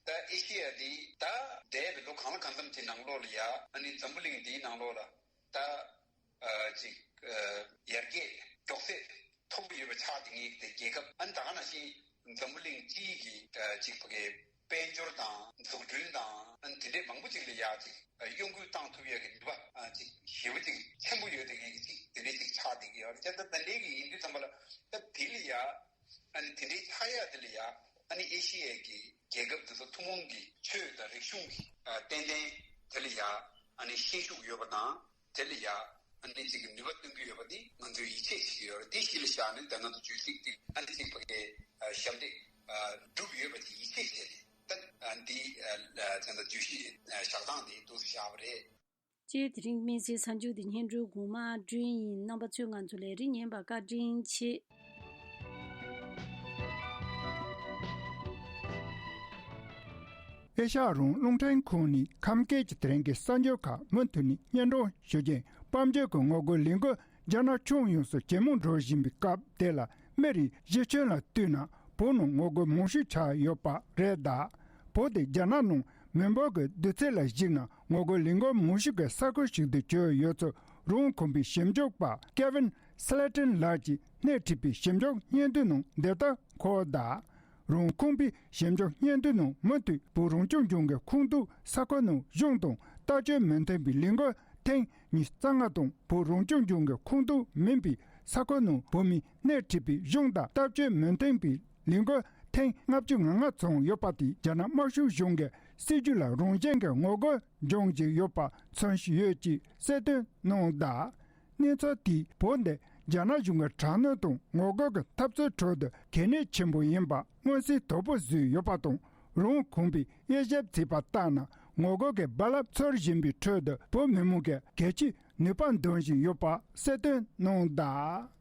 ད་ཨེ་ཤེ་ཡ་དེ་ད་འདས་པའི་ལོ་གང་ལ་གང་འཚམ་གྱི་ནང་ལོགས་ལ་ཡ་ཨ་ནི་འཛམ་བུ་གླིང་འདིའི་ནང་ལོགས་ལ་ད་ཨ་ཅིག་ཨ་ཡར་རྒྱས་མགྱོགས་ཚད་མཐོ་པོ་ཡོད་པ་ཆགས་བསྡད་མཁན་གྱི་རྒྱལ་ཁབ་ཨ་ནི་ད་ག་ནང་བཞིན་འཛམ་བུ་གླིང་སྤྱིའི་གི་ཨ་ཅིག་ཕ་གི་དཔལ་འབྱོར་དང་འཛུགས་སྐྲུན་དང་ཨ་ནི་དེ་འདྲའི་མང་པོ་ཅིག་ལ་ཡ་ཅིག་ཨ་གཡོ་འགུལ་བཏང་ཐུབ་ཡ་གི་ནུས་པ་ཨ་ཅིག་ཞེ་པོ་ཅིག་ཆེན་པོ་ཡོད་བསྡད་མཁན་གྱི་ཅིག་དེ་འདྲའི་ཅིག་ཆགས་བསྡད་ཀྱི་ཡོད་རེད། ད་ད་ལྟ་འདྲའི་གི་ཡིན་དུས་ཙམ་པ་ལ་ད་དེ་ལ་ཡ་ཨ་ནི་དེ་འདྲའི་ཆགས་ཡ་དེ་ལ་ཡ་ཨ་ནི་ཨེ་ཤེ་ཡའི་གི་རྒྱལ་ཁབ་དེ་ཚོ་ཐུན་མོང་གི་ཆོས་དང་རིག་གཞུང་གི་ཨ་ཏན་ཏན་དེ་ལ་ཡ་ཨ་ནི་ཤན་ཤུགས་ཡོད་པ་དང་། དེ་ལ་ཡ་ཨ་ནི་གཅིག་གི་ནུས་པ་སྟོན་གྱི་ཡོད་པ་འདི་ང་ཚོས་ཡིད་ཆེས་བྱེད་ཀྱི་ཡོད་རེད། དེ་གཞི་ལ་བཞག་ནས་ད་ང་ཚོ་བརྗོད་ཚིག་འདི་ཨ་ནི་གཅིག་ཕ་གིའི་ཞབས་འདེགས་གྲུབ་ཡོད་པ་དེ་ཡིད་ཆེས་བྱས་ནས་ད་འདི་ད་ལྟ་བརྗོད་གཞི་བཞག་སྟངས་འདི་འདུག་སེ་བཞག་པ་རེད། ཅེས་དེ་རིང་སྨན་སྦྱིན་ཚར་མཇུག་འདི་སྙན་སྒྲོན་གོང་མ་སྒྲོན་ཡིན། རྣམ་པ་ཚོས་ང་ཚོ་ལས་རིམ་ཉན་པར་བཀའ་དྲིན་ཆེ། ཨེ་ཤ་ཡ་རང་དབང་རླུང་འཕྲིན་ཁང་ནས་ཁམས་སྐད་ཀྱི་དེ་རིང་གི་གསར་འགྱུར་ཁག་མུ་མཐུད་ནས་སྙན་སྒྲོན་ཞུ་རྒྱུ་ཡིན། དཔལ་འབྱོར་གྱི་ངོ་རྒོལ་ལས་འགུལ་རྒྱ་ནག་ཁྱོན་ཡོངས་སུ་ཇེ་མང་འགྲོ་བཞིན་པའི་སྐབས་དེ་ལ་མི་རེའི་གཞི་ཁྱོན་ལ་བལྟས་ན་བོད་ནང་ངོ་རྒོལ་མང་ཤོས་ཆགས་ཡོད་པ་རེད་གདའ། བོད་དེ་རྒྱ་ནག་ནང་མི་འབོར་གྱི་བསྡུར་ཚད་ལ་གཞིགས་ན་ངོ་རྒོལ་ལས་འགུལ་མང་ཤོས་ཀྱི་ས་ཁུལ་ཞིག་ཏུ་གྱུར་ཡོད་ཚུལ་རང་དབང་ཁང་པའི་ཞིབ་འཇུག་པ་ཀེ་ཝིན་སི་ལེ་ཏོན་ལགས་ཀྱིས་སྣེ་ཁྲིད་པའི་ཞིབ་འཇུག་སྙན་ཐོའི་ནང་འདི་ལྟར་འཁོད་གདའ། རང་དབང་ཁང་པའི་ཞིབ་འཇུག་སྙན་ཐོའི་ནང་མུ་མཐུད་བོད་རང་སྐྱོང་ལྗོངས་ཀྱི་ཁོངས་གཏོགས་ས་ཁུལ་ནང་གཞུང་དང་ལྟ་སྤྱོད་མི་མཐུན་པའི་ལས་འགུལ་ཐེངས་ཉི་ཤུ་རྩ་ལྔ་དང་བོད་རང་སྐྱོང་ལྗོངས་ཀྱི་ཁོངས་གཏོགས་མིན་པའི་ས་ཁུལ་ནང་བོད་མིས་སྣེ་ཁྲིད་པའི་གཞུང་དང་ལྟ་སྤྱོད་མི་མཐུན་པའི་ལས་འགུལ་ཐེངས་ལྔ་བཅུ་ང་ལྔ་ཚང་ཡོད་པ་དེ་རྒྱ་ནག་དམར་ཤོག་གཞུང་གི་སྲིད་ཇུས་ལ་རང་བཞིན་གྱི་ངོ་རྒོལ་འབྱུང་བཞིན་ཡོད་པ་མཚོན་བཞིན་ཡོད་ཅེས་གསལ་སྟོན་གནང་གདའ། གནས་ཚུལ་དེས་བོད་འདི་རྒྱ་ནག་གཞུང་གི་དྲག་གནོན་དང་ངོ་རྒོལ་གྱི་འཐབ་རྩོད་ཁྲོད་དུ་གལ་གནད་ཆེན་པོ་ཡིན་པ་མངོན་གསལ་དོད་པོ་བཟོས་ཡོད་པ་དང་། རང་དབང་ཁང་པས་དབྱེ་ཞིབ་བྱས་པ་ལྟར་ན་ངོ་རྒོལ་གྱི་རྦ་རླབས་འཚུབ་བཞིན་པའི་ཁྲོད་དུ་བོད་མི་མང་གིས་གལ་ཆེའི་ནུས་པ་འདོན་བཞིན་ཡོད་པ་གསལ་སྟོན་གནང་གདའ།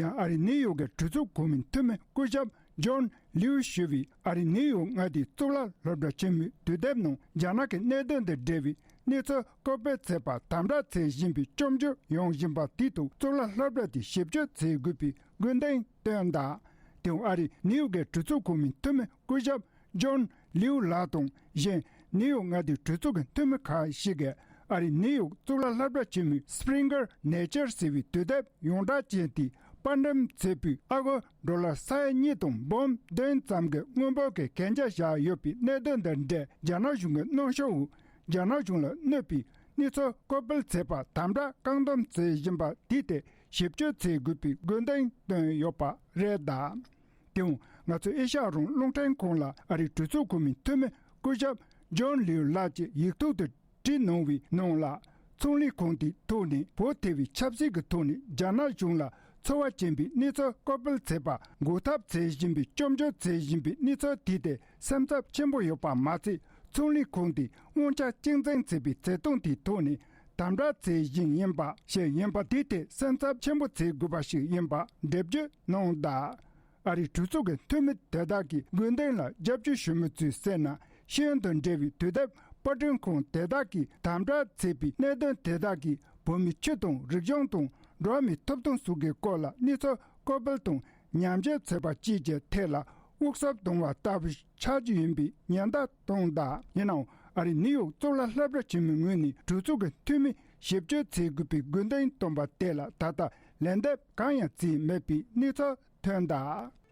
ཡང་ཨ་རིའི་ནིའུ་ཡོག་གི་གྲོས་ཚོགས་གོང་མའི་འཐུས་མི་སྐུ་ཞབས་ཇོན་ལིའུ་ཞུ་བས། ཨ་རིའི་ནིའུ་ཡོག་མངའ་སྡེའི་གཙུག་ལག་སློབ་གྲྭ་ཆེན་མོའི་དུས་དེབ་ནང་རྒྱ་ནག་གི་གནད་དོན་དང་འབྲེལ་བའི་གནས་ཚུལ་བཀོད་སྤེལ་བྱས་པ་དམ་དྲག་བྱེད་བཞིན་པའི་སྐྱོན་བརྗོད་ཡོང་བཞིན་པ་དེ་ཐོག་གཙུག་ལག་སློབ་གྲྭ་དེས་ཞིབ་དཔྱོད་བྱེད་དགོས་པའི་དགོས་འདུན་བཏོན་གདའ། དེ་ཡང་ཨ་རིའི་ནིའུ་ཡོག་གི་གྲོས་ཚོགས་གོང་མའི་འཐུས་མི་སྐུ་ཞབས་ཇོན་ལིའུ་ལགས་དང་གཞན་ནིའུ་ཡོག་མངའ་སྡེའི་གྲོས་ཚོགས་ཀྱི་འཐུས་མི་ཁག་ཞིག་གིས་ཨ་རིའི་ནིའུ་ཡོག་གཙུག་ལག་སློབ་གྲྭ་ཆེན་མོའི་Springer Nature ཟེར་བའི་དུས་དེབ་ཡོངས་གྲགས་ཅན་དེ་དཔར་འགྲེམས་བྱས་པའི་ཨ་སྒོར་ཌོ་ལར་ས་ཡ་གཉིས་དང་འབུམ་བདུན་ཙམ་གྱི་དངུལ་འབོར་གྱི་གན་རྒྱ་བཞག་ཡོད་པའི་གནད་དོན་དང་འབྲེལ། རྒྱ་ནག་གཞུང་གི་གནོན་ཤུགས་འོག་རྒྱ་ནག་གཞུང་ལ་གནོད་པའི་གནས་ཚུལ་བཀོད་སྤེལ་བྱས་པ་དམ་དྲག་བཀག་སྡོམ་བྱེད་བཞིན་པ་དེ་ཐད་ཞིབ་དཔྱོད་བྱེད་དགོས་པའི་དགོས་འདུན་བཏོན་ཡོད་པ་རེད་གདའ། དེ་ཡང་ང་ཚོའི་ཨེ་ཤ་ཡ་རང་དབང་རླུང་འཕྲིན་ཁང་ལ་ཨ་རིའི་གྲོས་ཚོགས་གོང་མའི་འཐུས་མི་སྐུ་ཞབས་ཇོན་ལིའུ་ལགས་ཀྱིས་ཡིག་ཐོག་ཏུ་བྲིས་གནང་བའི་ནང་ལ། ཚོང་ལས་ཁང་དེའི་ཐོག་ནས་བོད་ཐེ་བའི་ཆབ་སྲིད་ཀྱི་ཐོག་ནས་རྒྱ་ནག་གཞུང་ལ་ཚོར་བ་ཅན་པའི་གནས་ཚུལ་བཀོད་སྤེལ་བྱེད་པ་འགོག་ཐབས་བྱེད་བཞིན་པའི་སྐྱོན་བརྗོད་བྱེད་བཞིན་པའི་གནས་ཚུལ་དེ་ཐད་སེམས་འཚབ་ཆེན་པོ་ཡོད་པ་མ་ཚད། ཚོང་ལས་ཁང་དེས་དབང་ཆ་གཅིག་འཛིན་བྱེད་པའི་བྱེད་སྟངས་དེའི་ཐོག་ནས་དམ་དྲག་བྱེད་བཞིན་ཡིན་པ་ཞིག་ཡིན་པ་དེ་ཐད་སེམས་འཚབ་ཆེན་པོ་བྱེད་དགོས་པ་ཞིག་ཡིན་པ་འགྲེལ་བརྗོད་གནང་གདའ། ཨ་རིའི་གྲོས་ཚོགས་ཀྱི་འཐུས་མི་དེ་དག་གིས་དགོས་འདུན་ལ་རྒྱབ་སྐྱོར་ཞུ་མི་ཚོས་ཟེར་ན། ཤེས་ཡོན་དང་འབྲེལ་བའི་དུས་དེབ་པར་སྐྲུན་ཁང་དེ་དག་གིས་དམ་དྲག་བྱས་པའི་གནད་དོན་དེ་དག་གིས་བོད་མིའི་ཆོས་དང་རིག་གཞུང་དང་འགྲོ་བ་མིའི་ཐོབ་ཐང་སོགས་ཀྱི་སྐོར་ལ་གནས་ཚུལ་བཀོད་སྤེལ་དང་ཉམས་ཞིབ་བྱས་པ་བཅས་ཀྱི་ཐད་ལ་དབུགས་སབ་གཏོང་བ་ལྟ་བུ་ཆགས་ཀྱི་ཡིན་པའི་ཉེན་བརྡ་བཏང་གདའ། ཡིན་ནའང་ཨ་རིའི་ནིའུ་ཡོག་གཙུག་ལག་སློབ་གྲྭ་ཆེན་མོའི་ངོས་ནས་གྲོས་ཚོགས་ཀྱི་འཐུས་མིས་ཞིབ་དཔྱོད་བྱེད་དགོས་པའི་དགོས་འདུན་བཏོན་པ་དེ་ལ་ད་ལྟ་ལན་འདེབས་གང་ཡང་བྱས་མེད་པའི་གནས་ཚུལ་ཐོན་གདའ།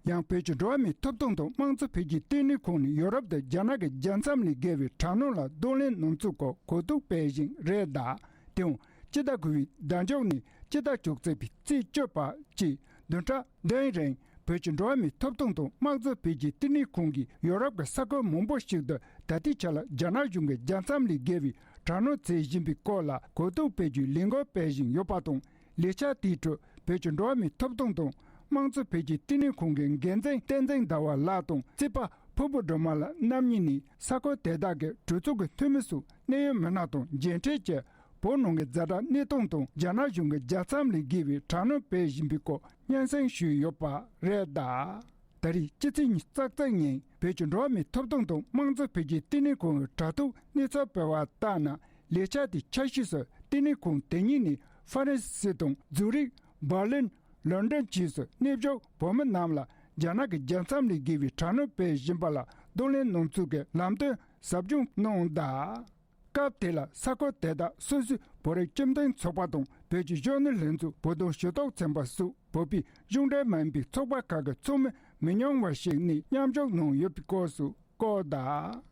ཡང་བོད་ཀྱི་འགྲོ་བ་མིའི་ཐོབ་ཐང་དང་དམངས་གཙོ་འཕེལ་རྒྱས་བསྟི་གནས་ཁང་ནས་ཡོ་རོབ་དང་རྒྱ་ནག་གི་རྒྱལ་མཚམས་ལས་བརྒལ་བའི་དྲག་གནོན་ལ་གདོང་ལེན་གནང་ཚུལ་སྐོར་གོ་བསྡུར་སྤེལ་བཞིན་རེད་གདའ། དེའང་སྤྱི་ཟླ་དགུ་པའི་ཟླ་མཇུག་ནས་སྤྱི་ཟླ་བཅུ་གཅིག་པའི་ཚེས་བཅུ་བར་གྱི་བདུན་ཕྲག་བདུན་རིང་བོད་ཀྱི་འགྲོ་བ་མིའི་ཐོབ་ཐང་དང་དམངས་གཙོ་འཕེལ་རྒྱས་བསྟི་གནས་ཁང་གིས་ཡོ་རོབ་ཀྱི་ས་ཁུལ་མང་པོ་ཞིག་ཏུ་ད་ལྟའི་ཆར་ལ་རྒྱ་ནག་གཞུང་གིས་རྒྱལ་མཚམས་ལས་བརྒལ་བའི་དྲག་གནོན་བྱེད་བཞིན་པའི་སྐོར་ལ་གོ་བསྡུར་སྤེལ་རྒྱུའི་ལས་འགུལ་སྤེལ་བཞིན་ཡོད་པ་དང་། ལས་འཆར་དེའི་ཁྲོད་བོད་ཀྱི་འགྲོ་བ་མིའི་ཐོབ་ཐང་དང་དམངས་གཙོ་འཕེལ་རྒྱས་བསྟི་གནས་ཁང་གི་འགན་འཛིན་བསྟན་འཛིན་ཟླ་བ་ལགས་དང་རྩིས་པ་ཕུར་བུ་སྒྲོལ་མ་ལགས་རྣམ་གཉིས་ནས་ས་ཁུལ་དེ་དག་གི་གྲོས་ཚོགས་ཀྱི་འཐུས་མི་སོགས་གནད་ཡོད་མི་སྣ་དང་མཇལ་འཕྲད་ཀྱིས། བོད་ནང་གི་ཛ་དྲག་གནས་སྟངས་དང་རྒྱ་ནག་གཞུང་གིས་རྒྱལ་མཚམས་ལས་བརྒལ་བའི་དྲག་གནོན་སྤེལ་བཞིན་པའི་སྐོར་སྙན་སེང་ཞུས་ཡོད་པ་རེད་གདའ། ད་རེས་སྤྱི་ཚེས་ཉི་ཤུ་རྩ་གཅིག་ཉིན་བོད་ཀྱི་འགྲོ་བ་མིའི་ཐོབ་ཐང་དང་དམངས་གཙོ་འཕེལ་རྒྱས་བསྟི་གནས་ཁང་གི་དྲ་ཐོག་གནས་ཚུལ་སྤེལ་བ་ལྟར་ན། ལས་འཆར་དེའི་ཆ་ཤས་སུ་བསྟི་གནས་ཁང་དེ་ཉིད་ནས་ཧྥ་རན་སི་དང་ཛུ་རིག་འབར་ལིན། ལོན་ཌོན་བཅས་སུ་གནས་བཞུགས་བོད་མི་རྣམས་ལ་རྒྱ་ནག་གི་རྒྱལ་མཚམས་ལས་བརྒལ་བའི་དྲག་གནོན་སྤེལ་བཞིན་པ་ལ་གདོང་ལེན་གནང་ཚུལ་གྱི་ལམ་སྟོན་ཟབ་སྦྱོང་གནང་གདའ། སྐབས་དེ་ལ་ས་ཁུལ་དེ་དག་སོ་སོའི་བོད་རིགས་སྤྱི་མཐུན་ཚོགས་པ་དང་བོད་ཀྱི་གཞོན་ནུ་ལྷན་ཚོགས་བོད་དོན་ཞུ་གཏུག་ཚན་པ་སོགས་བོད་པའི་གཞུང་འབྲེལ་མ་ཡིན་པའི་ཚོགས་པ་ཁག་གི་ཚོགས་མི་མི་ཉུང་བ་ཞིག་ནས་མཉམ་ཞུགས་གནང་ཡོད་པའི་སྐོར་སུ་བཀོད་གདའ།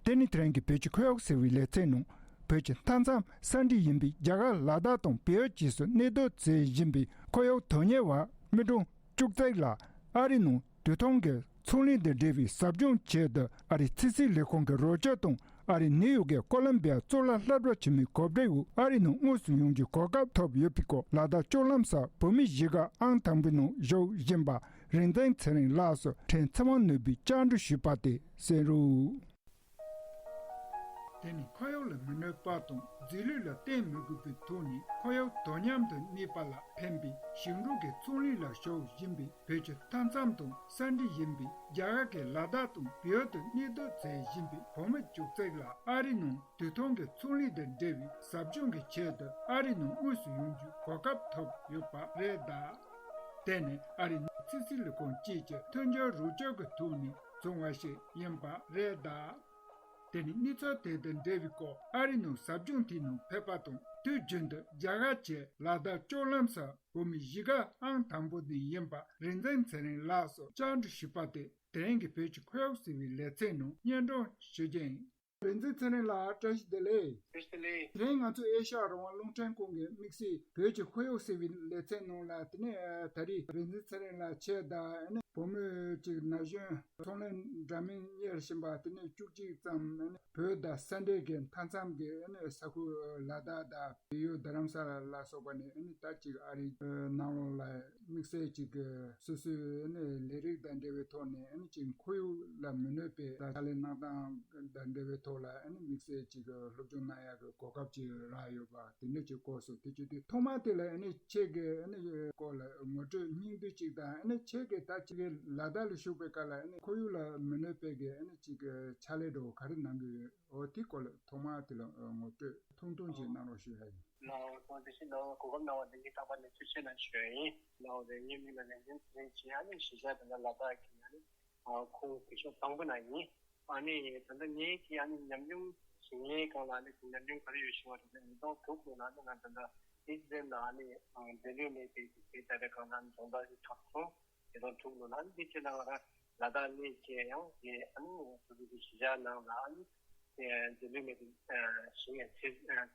དེ་ནི་དེ་རིང་གི་བོད་ཀྱི་ཁོར་ཡུག་ཟེར་བའི་ལེ་ཚན་ནང་། བོད་ཀྱི་མཐའ་མཚམས་ས་འདྲེས་ཡིན་པའི་རྒྱ་གར་ལ་དྭགས་དང་བལ་ཡུལ་བཅས་སུ་གནས་སྡོད་མཛད་བཞིན་པའི་ཁོར་ཡུག་དོན་གཉེར་བ་སྨིན་གྲོལ་བཅུ་གཅིག་ལགས་ཨ་རི་ནང་དུས་ཐུང་གི་ཚོང་ལས་དང་འབྲེལ་བའི་ཟབ་སྦྱོང་ཆེད་དུ་ཨ་རིའི་ཕྱི་སྲིད་ལས་ཁུངས་ཀྱི་རོགས་སྐྱོར་དང་། ཨ་རིའི་ནིའུ་ཡོག་གི་ཀོ་ལམ་བི་ཡ་གཙུག་ལག་སློབ་གྲྭ་ཆེན་མོའི་གོ་སྒྲིག་འོག་ཨ་རི་ནང་དངོས་སུ་ཡོང་རྒྱུའི་གོ་སྐབས་ཐོབ་ཡོད་པའི་སྐོར། ལ་དྭགས་ལྕོག་ལམ་སར་བོད་མི་གཞིས་ཀ་ཨང་དང་པོའི་ནང་བཞུགས་བཞིན་པ་རིག་འཛིན་ཚེ་རིང་ལགས་སུ་དྲན་ཚེ་དབང་ནོར་བུས་བཅར་འདྲི་ཞུས་པ་དེ་གསན་རོགས། དེ་ནི་ཁོར་ཡུག་ལ་མི་གནོད་པ་དང་རྫས་ལུད་ལ་བརྟེན་མི་དགོས་པའི་ཐོག་ནས་ཁོར་ཡུག་དོ་མཉམ་དུ་གནས་པ་ལ་ཕན་པའི་ཞིང་འབྲོག་གི་ཚོང་ལས་ལ་ཞུགས་བཞིན་པའི་བོད་ཀྱི་མཐའ་མཚམས་དང་ས་འདྲེས་ཡིན་པའི་རྒྱ་གར་གྱི་ལ་དྭགས་དང་བལ་ཡུལ་དུ་གནས་སྡོད་མཛད་བཞིན་པའི་བུ་མོ་བཅུ་གཅིག་ལགས་ཨ་རི་ནང་དུས་ཐུང་གི་ཚོང་ལས་དང་འབྲེལ་བའི་ཟབ་སྦྱོང་གི་ཆེད་དུ་ཨ་རི་ནང་དངོས་སུ་ཡོང་རྒྱུའི་གོ་སྐབས་ཐོབ་ཡོད་པ་རེད་གདའ། དེ་ནི་ཨ་རིའི་ཕྱི་སྲིད་ལས་ཁུངས་བཅས་ཀྱི་མཐུན་འགྱུར་རོགས་སྐྱོར་གྱི་ཐོག་ནས་བྱུང་བ་ཞིག་ཡིན་པ་རེད་གདའ། དེ་ནི་གནས་ཚུལ་དེ་དང་འབྲེལ་བའི་སྐོར་ཨ་རི་ནང་ཟབ་སྦྱོང་དེའི་ནང་ཕེབས་པ་དང་དུས་རྒྱུན་དུ་རྒྱ་གར་གྱི་ལ་དྭགས་ལྕོག་ལམ་སར་བོད་མི་གཞིས་ཀ་ཨང་དང་པོ་ནས་ཡིན་པ་རིག་འཛིན་ཚེ་རིང་ལགས་སུ་བཅར་འདྲི་ཞུས་པ་དེ་དེ་རིང་གི་བོད་ཀྱི་ཁོར་ཡུག་ཟེར་བའི་ལེ་ཚན་ནང་སྙན་སྒྲོན་ཞུ་རྒྱུ་ཡིན། བསྟན་འཛིན་ཚེ་རིང་ལགས། བཀྲ་ཤིས་བདེ་ལེགས། བཀྲ་ཤིས་བདེ་ལེགས། དེ་རིང་ང་ཚོ་ཨེ་ཤ་ཡ་རང་དབང་རླུང་འཕྲིན་ཁང་གི་དམིགས་བསལ་བོད་ཀྱི་ཁོར་ཡུག་ཟེར་བའི་ལེ་ཚན་ནང་ལ། དེ་ནས་ད་རེས་བསྟན་འཛིན་ཚེ་རིང་ལགས་ཁྱེད་དང་བུ་མོ་གཅིག་ན་གཞོན་ཚོང་ལས་འདྲ་མིན་གཉེར་བཞིན་པ་དེ་ནས་བཅུ་གཅིག་ཙམ་བོད་དང་ས་འབྲེལ་གྱི་མཐའ་མཚམས་ཀྱི་ས་ཁུལ་ལ་དྭགས་དང་བལ་ཡུལ་རྡ་རམ་ས་ལ་ལ་སོགས་པ་ནས་ད་ཅིག་ཨ་རིའི་ནང་ལོགས་ལ། དམིགས་བསལ་གཅིག་གི་སོ་སོའི་ནི་ལས་རིགས་དང་འབྲེལ་བའི་ཐོག་ནས་ནི་ཅིག་ཁོར་ཡུག་ལ་མི་གནོད་པའི་ཕྱག་ལས་གནང་སྟངས་དང་འབྲེལ་བའི་ཐོག་ལ་ནི་དམིགས་བསལ་གཅིག་གི་སློབ་སྦྱོང་གནང་ཡག་གི་གོ་སྐབས་ཅིག་རག་ཡོད་པ་དེ་འདྲ་ཅིག་སྐོར་སོང་། དེ་བྱེད་དུས་ཐོག་མ་དེ་ལ་ནི་ཁྱེད་ཀྱི་ནི་སྐོར་ལ་ངོ་སྤྲོད་སྙིང་བསྡུས་ཅིག་དང་། ནི་ཁྱེད་ཀྱི་ད་ཅིག་གི་ལ་དྭགས་ལ་བཞུགས་པའི་སྐབས་ལ་ནི་ཁོར་ཡུག་ལ་མི་གནོད་པའི་གི་ནི་ཅིག་གི་ཕྱག་ལས་འདྲ་བོ་ག་རེ་གནང་གི་ཡོད། འོ་དེ་སྐོར་ལ་ཐོག་མ་དེ་ལ་ངོ་སྤྲོད་ཐུང་ཐུང་ཅིག་གནང་རོགས་ཞུ་ཡ་ཡིན། ལགས་སོ། དེ་བཞིན་ལ་གོ་སྐབས་གནང་བ་དེ་གི་རྟག་པར་ནས་ཐུགས་རྗེ་ཆེ་གནང་ཞུ་ཡ་ཡིན། ལགས་སོ། ངའི་མིང་ལ་རིག་འཛིན་ཚེ་རིང་ཅེས། ཨ་ནི་གཞིས་ཆགས་དེ་ལ་ལ་དྭགས་ཀྱི་ཨ་ནི་ཁོངས་བོད་ཤོག་དང་པོ་ན་ཡིན། ཨ་ནི་ད་ལྟ་ངའི་གི་ཨ་ནི་ཉམས་མྱོང་ཞིག་ངའི་སྒང་ལ་ཨ་ནི་ཉམས་མྱོང་ག་རེ་ཡོད་ཞུ་བ་རེད་ན། ཉིས་སྟོང་དྲུག་ལོ་ལ་ཨ་ནི་ང་ད་ལྟ་ཨི་ཟི་རེལ་ལ་ཨ་ནི་རྗེས་ལུས་མེད་པའི་གི་དེ་ལྟ་བའི་སྒང་ལ་ཨ་ནི་སྦྱོང་བརྡར་ཞིག་གྲུབ་སོང་། ཉིས་སྟོང་དྲུག་ལོ་ལ་ཨ་ནི་དེའི་ཕྱི་ལ་ང་རང་ལ་དྭགས་གནས་བཅས་ཡང་དེ་ཨ་ནི་སོ་སོ་གི་གཞིས་ཆགས་ནང་ལ་ཨ་ནི་རྗེས་ལུས་མེད་པའི་ཞིང་ཡང་ཚེ་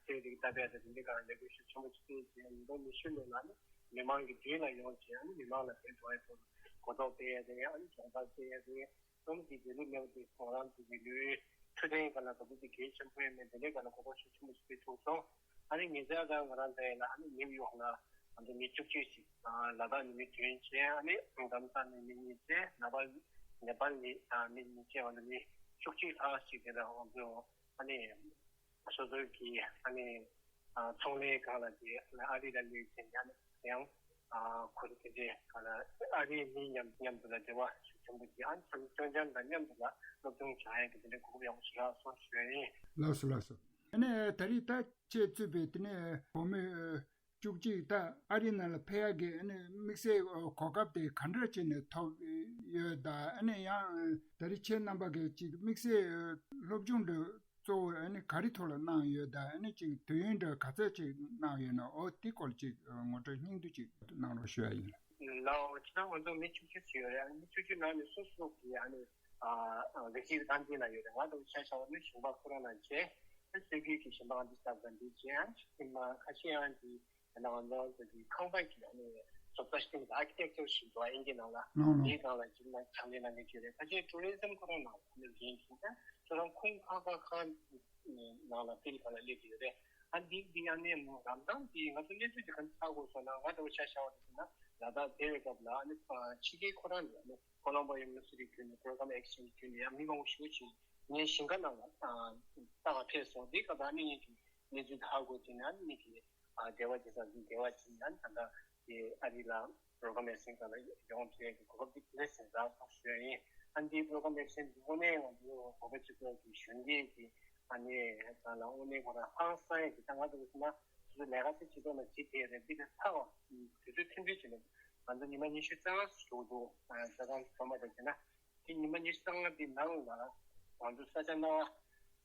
ཚེ་རིག་ལྟ་བའི་དེ་འདྲའི་སྒང་ལས་འགུལ་ཤུགས་ཆེན་པོ་ཞིག་སྤེལ་རྗེས་ཉིས་སྟོང་ཉི་ཤུ་ལོ་ལ་ཨ་ནི་མི་མང་གི་མདུན་ལ་ཡོང་རྗེས་ཨ་ནི་མི་མང་ལ་ཕན་ཐོགས་ཡ་ཐོག་གོ་རྟོགས་སྤེལ་ཡ་དེ་ཨ་ནི་སྦྱོང་བརྡར་སྤེལ་ཡ་དེ། གསུམ་གྱི་རྗེས་ལུས་མེད་པ་དེ་ཁོང་རང་ཚོ་གི་ལུས་འཕྲོད་བསྟེན་སྒང་ལ་གོ་རྟོགས་ཤུགས་ཆེན་པོ་ཞིག་སྤེལ་ཐུབ་སོང་། ཨ་ནི་ཉེ་ཆར་ད་ང་རང་འདྲ་ཡིན་ན་ཨ་ནི་ནིའུ་ཡོག་ལ་ང་ཚོ་མི་བཅུ་གཅིག་ཅིག་ལ་དྭགས་ནས་མི་བདུན་བྱས། ཨ་ནི་རྡ་རམ་ས་ལ་ནས་མི་གཉིས་བྱས། ནེ་པཱལ་ནེ་པཱལ་ནས་མི་གཉིས་བྱས། ང་ཚོ་མི་བཅུ་གཅིག་ལྷག་ཅིག་དེ་ལ་ང་ཚོ་ཨ་ནི་སོ་སོའི་གི་ཨ་ནི་ཚོང་ལས་སྒང་ལ་དེ་ཨ་རི་ལ་སླེབས་ཚེ་ཡང་ཡང་ཁོ་རེ་དེ་འདྲའི་སྒང་ལ་ཨ་རིའི་མི་མཉམ་མཉམ་དུ་ལ་འབྲེལ་བ་ཤུགས་ཆེན་པོ་དེ་ཨ་ནི་སྤྱོད་འཆམ་དང་མཉམ་དུ་ལ་སློབ་སྦྱོང་བྱ་ཡག་གི་དེ་འདྲའི་གོ་སྐབས་ཡག་པོ་ཞིག་རག་སོང་ཞུ་ཡ་ཡིན། ལགས་སོ་ལགས་སོ། ཨ་ནི་ད་རེས་ད་ཁྱེད་གཙོས་པའི་དེ་ནས་བུ་མོ་བཅུ་གཅིག་ད་ཨ་རི་ནང་ལ་ཕེབས་ཡག་གི་ཨ་ནི་དམིགས་བསལ་གོ་སྐབས་དེ་ག་འདྲ་བྱས་ནས་ཐོབ་ཡོད། ད་ཨ་ནི་ཡང་ད་རེས་ཁྱེད་རྣམ་པ་གི་ཅིག་དམིགས་བསལ་སློབ་སྦྱོང་འདི་གཙོ་བོ་ཨ་ནི་ག་རེ་ཐོག་ལ་གནང་ཡོད། ད་ཨ་ནི་ཅིག་དུས་ཡུན་འདི་ག་ཚོད་ཅིག་གནང་ཡོད་ན། འོ་དེ་སྐོར་ཅིག་ངོ་སྤྲོད་སྙིང་བསྡུས་ཅིག་གནང་རོགས་ཞུ་ཡ་ཡིན། ལགས་འོ། ཁྱེད་རང་ང་ཚོ་མི་བཅུ་གཅིག་ཅིག་ཡོད་རེད། ཨ་ནི་མི་བཅུ་གཅིག་ནང་ནས་སོ་སོ་གི་ཨ་ནི་ཨ་ལས་གཞི་ལ་ཏན་ཏན་ལ་ཡོད་རེད། ང་དང་ཆ་བཞག་པ་ནི་ཞིང་པ་ཁོ་རང་ལ་བྱས། ཨ་སྲོལ་རྒྱུན་གྱི་ཞིང་པ་ང་ཚོ་ས་ཟ་འདི་བྱས། ཨ་ནི་ཁ་ཤས་ཡང་གི་ཡང་ན་ང་ཚོ་གི་ཁང་པ་གི་ཨ་ནི་བཟོ་ལྟ་ཞིག་ཨ་ཁི་ཊེག་ཅར་ཞིག་འདུག་ཨ་དབྱིན་ཇིའི་ནང་ལ། ནོ་ནོ། དེའི་སྒང་ལ་ཅིག་ལ་ཕྱག་ལས་གནང་མཁན་ཅིག་རེད། ཕལ་ཆེར་ཊུ་རི་ཛམ་ཁོ་རང་ནང་ལ་ཨ་ནི་འགན་འཁྱེར་ད་ཁྱོད་རང་ཁུངས་ཁ་ཁ་ཁ་ནང་ལ་ཕིལ་ག་ལ་སླེབས་ཡོད་རེད། ཨ་འདི་འདི་ཨ་ནི་མོ་རང་དང་འདི་ང་ཚོ་གནས་ཚུལ་འདི་ག་འདྲ་ཆགས་དགོས་སོང་ན། ང་འདྲ་བོ་ཆ་བཞག་པ་རེད་ཟེར་ན་ལ་དྭགས་བསྡད་པའི་སྐབས་ལ་ཨ་ནི་ཕྱི་རྒྱལ་ཁོ་རང་ནས་ཨ་ནི་ཀོ་ལོམ་བྷོ་ཡུ་ནི་ཝར་སི་ཊི་བརྒྱུད་ནས་པོ་རོ་གྷ་རམ་ཨེག་ཅེན་བརྒྱུད་ནས་ཡང་མི་མང་པོ་ཞེ་པོ་ཅིག་ངའི་ཞིང་ཁ་ནང་ལ་ལྟ་ག་ཕེབས་སོང་། འདི་སྐབས་ཨ་ནི་ངེད་ཀྱི་གནས་ཚུལ་ཧ་གོ་དེ་ནས་ཨ་ནི་ངེད་ཀྱི་ཨ་འབྲེལ་བ་བྱེད་ས་འདི་འབྲེལ་བ་བྱེད་ནས་ཨ་ནི་ད་ལྟ་དེ་ཨ་རི་ལ་པོ་རོ་གྷ་རམ་ཨེག་ཅེན་སྒང་ལ་ཡོང་ཐུབ་ཡས་ཀྱི་གོ་སྐབས་འདི་དེ་འདྲ་ཞིག་རག་སོང་ཞུ་ཡ་ཡིན། ཨ་ནི་འདི་པོ་རོ་གྷ་རམ་ཨེག་ཅེན་འདི་དངོས་གནས་ང་ཚོ་བོད་པ་སྤྱི་ཚོགས་ཀྱི་གཞོན་སྐྱེས་ཀྱི་ཨ་ནི་སྒང་ལ་དངོས་གནས་ཁོ་རང་ཧང་སང་ཡས་ཀྱི། ད་ང་ཚོ་ཟེར་ན་སོ་སོ་ལས་ཀ་དེ་སྤྱི་ཚོགས་ནང་བྱེད་ཐུབ་ཡས་རེད། འདི་ལས་ལྷག་པ་དུས་ཚོད་ཐུང་ཐུང་ཅིག་ནས་ང་ཚོ་ཉི་མ་ཉི་ཤུ་རྩ་ལྔ་ཞིག་འདུག་ཨ་ས་ཁང་ཚང་མ་དང་བྱས་ན། དེ་ཉི་མ་ཉི་ཤུ་རྩ་ལྔ་དེ་ནང་ལ་ང་ཚོ་ས་ཆ་སྣ་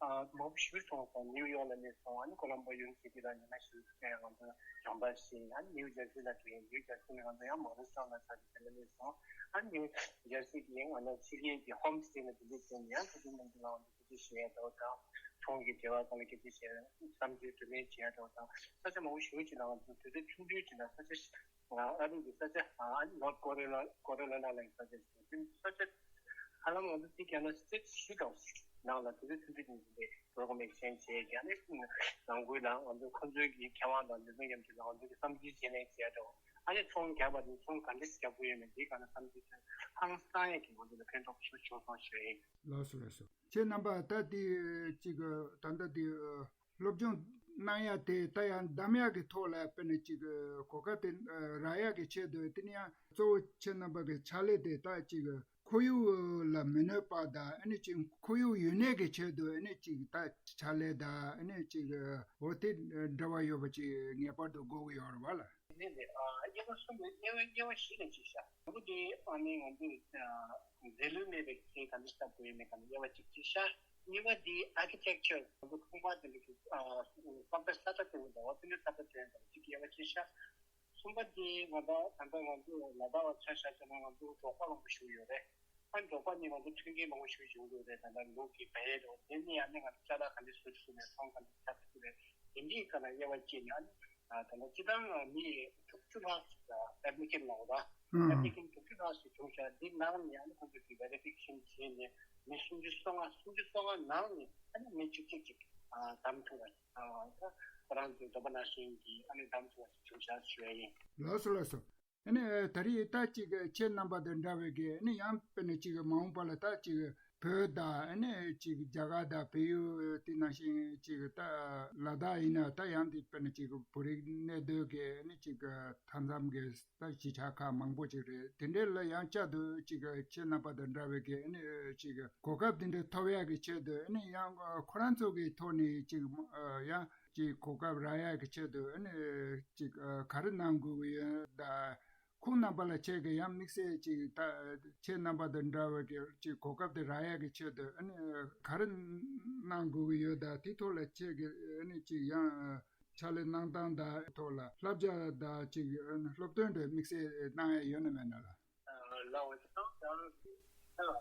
ཨ་མང་པོ་ཞིག་སོང་སོང་། ནིའུ་ཡོག་ལ་སླེབས་སོང་། ཨ་ནི་ཀོ་ལོམ་བྷོ་ཡུ་ནི་ཝར་སི་ཊི་ལ་ཉི་མ་བཞི་ཙམ་ང་ཚོ་སྦྱོང་བརྡར་བྱས། ཨ་ནི་ནིའུ་ཇར་སི་ལ་འགྲོ་ཡིན། ནིའུ་ཇར་སི་ནས་ང་ཚོ་ཡང་མོ་རི་སི་ཊོན་ལ་ས་ཆ་དེ་ལ་སླེབས་སོང་། ཨ་ནི་ནིའུ་ཇར་སི་གི་ང་ཚོ་ཕྱི་རྒྱལ་གྱི་ཧོམ་སི་ཊེ་ལ་དེ་འདྲ་བྱས་ནས་ཡང་ཁ་ཐུག་ནང་དུ་ང་ཚོ་སྐད་ཆ་བཤད་ཡ་འདྲ་བོ་དང་། ཚོང་གི་འབྲེལ་བ་སྒང་ལ་སྐད་ཆ་བཤད་ཡ། བསམ་ཚུལ་བསྡུ་ལེན་བྱེད་ཡ་འདྲ་བོ་དང་། ས་ཆ་མང་པོ་ཞིག་ཅིག་ལ་ང་ཚོ་དུས་ཚོད་ཐུང་ཐུང་ཅིག་ལ་ས་ཆ་ང་ཨ་རི་གི་ས་ཆ་ཨ་ནི་ནོར་ཐི་ཀོ་རི་ལ་ཀོ་རི་ལ་ན་ལ་ཡི་ས་ཆ་ཞིག་དེ་ས་ཆ་ཧ་ལམ་ང་ཚོ་དེ་ག་ན་སི་ཊེ་ཊི་བཞི་གང་ནང་ལ་དུས་ཚོད་ཐུང་ཐུང་ཉིན་དེ་པོ་རོ་གྷ་རམ་ཨེག་ཅེན་བྱས་ཀྱི། ཨ་ནི་ནང་ཁུལ་ལ་ང་ཚོ་ཁོ་ཚོའི་གི་མཁས་དབང་དང་དེ་ཚོ་མཉམ་དུ་ལ་ང་ཚོ་གི་བསམ་ཚུལ་བརྗེ་ལེན་བྱས་འདྲ་བོ། ཨ་ནི་ཚོང་རྒྱག་པ་དེ་ཚོང་ག་འདྲས་རྒྱག་དགོས་ཡོད་མེད་དེ་ག་ན་བསམ་ཚུལ་བྱས། ཧང་སང་ཡས་ཀྱི་ང་ཚོ་ལ་ཕན་ཐོགས་ཤུགས་ཆེ་བྱུང་སོང་ཞུ་ཡ་ཡིན། ལགས་སོ་ལགས་སོ། ཁྱེད་རྣམ་པ་ད་དེ་ཅིག་ད་ལྟ་དེ་སློབ་སྦྱོང་གནང་ཡ་དེ་ད་ཡང་གདམ་ཡག་གི་ཐོག་ལ་དཔེར་ན་ཅིག་གོ་སྐབས་དེ་རག་ཡག་གི་ཆེད་དུ། དེ་ནི་ཡང་གཙོ་བོ་ཁྱེད་རྣམ་པ་གི་ཕྱག་ལས་དེ་ད་ཅིག་ཁོར་ཡུག་ལ་མི་གནོད་པ་དང་། ཨ་ནི་ཅིག་ཁོར་ཡུག་ཡུན་གནས་ཀྱི་ཆེད་དུ་ཨ་ནི་ཅིག་ད་ཕྱག་ལས་དང་། ཨ་ནི་ཅིག་འོ་དེ་འདྲ་བ་ཡོད་པ་ཅིག་ངེས་པར་དུ་དགོས་ཀྱི་ཡོད་རེད་བ་ལ། དེ་ནས་ཨ་དབྱེ་བ་གསུམ་རེད། དབྱེ་བ་དབྱེ་བ་བཞི་ནས་ཅིག་བཞག་དང་པོ་དེ་ཨ་ནི་ང་ཚོས་རྫས་ལུད་མེད་པའི་ཁྱད་ག་འདྲ་ཞིག་བཏབ་དགོས་ཡོད་མེད་ག་ནས་དབྱེ་བ་གཅིག་ཅིག་བཞག་གཉིས་པ་དེ་ཨར་ཀི་ཊེག་ཅར། ང་ཚོ་ཁང་པ་དེ་འདྲ་གི་ཨ་ས་མཐའ་ས་མཐའ་དེ་འདྲ་བ་དེ་འདྲ་ས་མཐའ་དེ་འདྲ་གཅིག་དབྱེ་བ་གཅིག་བཞག་གསུམ་པ་དེ་ང་ད་ད་ལྟ་ང་ཚོ་ལ་དྭགས་པ་ཆ་བཞག་བྱས་ན་ང་ཚོ་འབྲོག་པ་མང་པོ་ཞིག་ཡོད་རེད། ཨ་འབྲོག་པ་ནི་ང་ཚོ་མཐུན་རྐྱེན་མང་པོ་ཞིག་ཡོང་གི་རེད། ད་ལྟ་ལུག་གི་བལ་རེད། དེ་ནི་ཨ་ནི་ང་ཚོ་ཅ་ལག་ག་འདྲ་བཟོ་ཐུབ་རེད། ཚོང་ག་འདྲ་བྱ་ཐུབ་རེད། དེ་འདྲའི་སྒང་ལ་དབྱེ་བ་ཕྱེ་ནས་ཨ་ནི་ད་ལྟ་སྤྱིར་བཏང་མི་དྲུག་ཅུ་ལྷག་ཅིག་ལ་ཨེབ་ལི་ཀེན་ལ་འོ་ད་ཨེབ་ལི་ཀེན་དྲུག་ཅུ་ལྷག་ཅིག་བྱུང་ཤག་འདི་ནང་ནས་ཨ་ནི་ཁོང་ཚོས་ཀྱི་ཝེ་རི་ཕི་ཀེ་ཤན་བྱས་ནས་མི་སུམ་ཅུ་སོ་ལྔ་སུམ་ཅུ་སོ་ལྔ་ནང་ནས་ཨ་ནི་མི་བཅུ་གཅིག་ཅིག་བདམས་ཐུབ་པ། ད་ཁོ་རང་ཚོའི་འདོད་པ་ནང་བཞིན་གྱི་ཨ་ནི་བདམས་ཐུབ་པ་ཞིག་བྱུང་ཤག་ཞུ་ཡ་ཡིན། ལགས་སོ་ལགས་སོ། ཨ་ནི་ད་རེས་ད་ཅིག་ཁྱེད་རྣམ་པ་དང་འདྲ་བའི་གི་ཨ་ནི་ཡང་དཔེར་ན་ཅིག་མ་འོངས་པ་ལ་ད་ཅིག་བོད་དང་ཨ་ནི་ཅིག་རྒྱ་གར་དང་བལ་ཡུལ་དེ་ནང་བཞིན་ཅིག་ད་ལ་དྭགས་ཡིན་ན་ད་ཡང་དེ་དཔེར་ན་ཅིག་བོད་རིགས་གནས་སྡོད་ཀྱི་ཨ་ནི་ཅིག་མཐའ་མཚམས་ཀྱི་ད་གཞིས་ཆགས་ཁག་མང་པོ་ཅིག་རེད། དེ་འདྲའི་ལ་ཡང་བསྐྱར་དུ་ཅིག་ཁྱེད་རྣམ་པ་དང་འདྲ་བའི་གི་ཨ་ནི་ཅིག་གོ་སྐབས་དེ་འདྲ་ཐོབ་ཡག་གི་ཆེད་དུ་ཨ་ནི་ཡང་ཁོ་རང་ཚོ་གི་ཐོག་ནས་ཅིག་ཡང་ཅིག་གོ་སྐབས་རག་ཡག་གི་ཆེད་དུ་ཨ་ནི་ཅིག་ག་རེ་གནང་དགོས་ཀྱི་ཡོད་ད། ཁོང་རྣམ་པ་ལ་ཁྱེད་ཀྱི་ཡང་དམིགས་བསལ་ཅིག་ད་ཁྱེད་རྣམ་པ་དང་འདྲ་བའི་གི་ཅིག་གོ་སྐབས་དེ་རག་ཡག་གི་ཆེད་དུ་ཨ་ནི་ག་རེ་གནང་དགོས་ཀྱི་ཡོད་ད། དེ་ཐོག་ལ་ཁྱེད་ཀྱི་ཨ་ནི་ཅིག་ཡང་ཕྱག་ལས་གནང་སྟངས་དང་ཐོག་ལ་བསླབ་བྱ་དང་ཅིག་ཨ་ནི་སློབ་སྟོན་དེ་དམིགས་བསལ་གནང་ཡ་ཡོད་ན་མེད་ན་ལ། ལའོ་ཅི་ཏང་ཏང་གི་ད་ལ་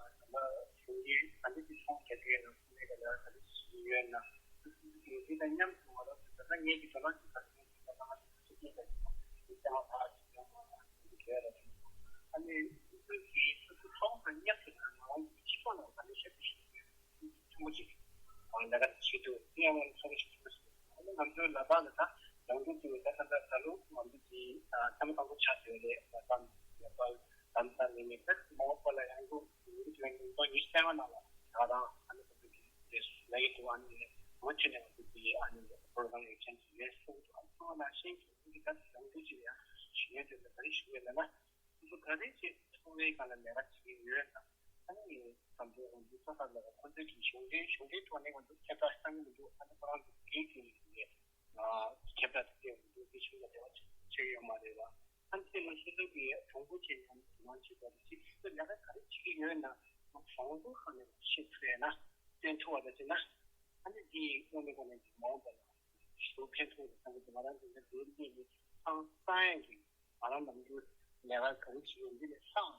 གཞུང་གི་ད་ལྟ་དེ་ཚོང་རྒྱག་གི་ཡོད་ན་ཁོ་ནས་ག་ལ་ད་ལྟ་ཞིག་ཡོད་ན་དེ་དང་མཉམ་དུ་ང་རང་ཚོ་ད་ལྟ་ངེད་ཀྱི་དོ་སྣང་ཞིག་ད་ལྟ་ངེད་ཀྱི་ད་ལྟ་ང་ཚོ་ཚོགས་སྐྱིད་ད་ཅི་ཐང་དེ་ལྟ་བ་ཕར་ཅིག་ཡོང་བ་ང་ཚོ་གི་ཡོད་རེད། ཨ་ནི་དེ་ཚོ་གི་སོ་སོ་ཚོང་དང་མཉམ་དུ་ད་ང་རང་ཚོ་གི་སྤྱི་ཚོགས་ནང་ད་ལྟ་ཞབས་ཞུ་ཞིག་ཡོད། ཐུན་མོང་ཅིག་ལས་ཀ་བྱེད་དུས་དེ་ཡང་ཚོར་ཞིག་ཐུབ་པ་ཞིག་ཨ་ནི་ང་ཚོའི་ལ་དྭགས་ལ་ད་ལམ་འགྲོ་དེ་ད་ད་ད་ད་ལོ་ང་ཚོ་དེ་ཐ་མ་དང་པོ་ཆགས་ཡོད་རེད། ལ་དྭགས་ནས་ལ་དྭགས་ལམ་སང་ནས་ནས་ད་མ་འོངས་པ་ལ་ཡང་འགྲོ་ཉིས་སྟོང་ཉི་ཤུ་རྩ་ལྔ་ནང་ལ་ད་རང་ཨ་ནི་ད་ལྟ་གི་དེ་ལ་ཡི་དུ་ཨ་ནི་མུ་མཐུད་ནས་ང་ཚོ་དེ་ཨ་ནི་པོ་རོ་གྷ་རམ་ཡོད་མཁན་ཞིག་ཡོད་གསུངས་འདུག་ཨ་ནི་ཚང་མ་ནང་བཞིན་གྱི་ད་ལམ་འགྲོ་ཅིག་ཡང་ཞུ་ཡས་དེ་ལ་ད་རེས་ཞུ་ཡས་ལ་ན། སོ་སོ་ག་རེ་བྱེད་ཚོང་རའི་སྒང་ལ་ལས་ཀ་བྱེད་ཀྱི་ཡོད་ན། ཨ་ནི་ང་ཚོ་ང་ཚོ་ས་ཁ་ལ་ཁོ་ཚོས་ཀྱི་གཞུང་འབྲེལ་གཞུང་འབྲེལ་ཐོག་ནས་ང་ཚོ་ཁྱབ་བསྒྲགས་བཏང་གི་མི་འདུག་ཨ་ནི་ཁོ་རང་ཚོ་སྒེར་གྱི་ལས་ཀའི་ཁྱབ་བསྒྲགས་དེ་ང་ཚོ་དེ་ཤུགས་ལ་འབྲེལ་བ་བྱེད་ཀྱི་ཡོད་མ་རེད་བ། ཨ་ནི་དེ་ལ་སོ་སོ་གི་གྲོང་པོ་ཆེ་ནས་དུ་མ་བྱེད་པ་རེད། ཅིག་སོ་སོ་ལས་ཀ་ག་རེ་བྱེད་ཀྱི་ཡོད་ན་གྲོང་པོ་ཁག་ནས་ཤེས་ཐུབ་ཡོད་ན་སྟོན་ཐུབ་པ་རེད་ཅེ་ན། ཨ་ནི་དེའི་དངོས་གནས་ཁོ་ནས་ཀྱི་མ་འོངས་པ་ལ་ཞུ་ཕན་ཐོགས་ཀྱི་ཚང་གི་ང་རང་ཚོ་འདི་འདི་ནི་ཚང་གསང་ཡང་གི་ང་རང་ནམ་རྒྱུན་ལས་ཀ་ག་རེ་བྱེད་ཡོད་འདི་ནས་ལྷག་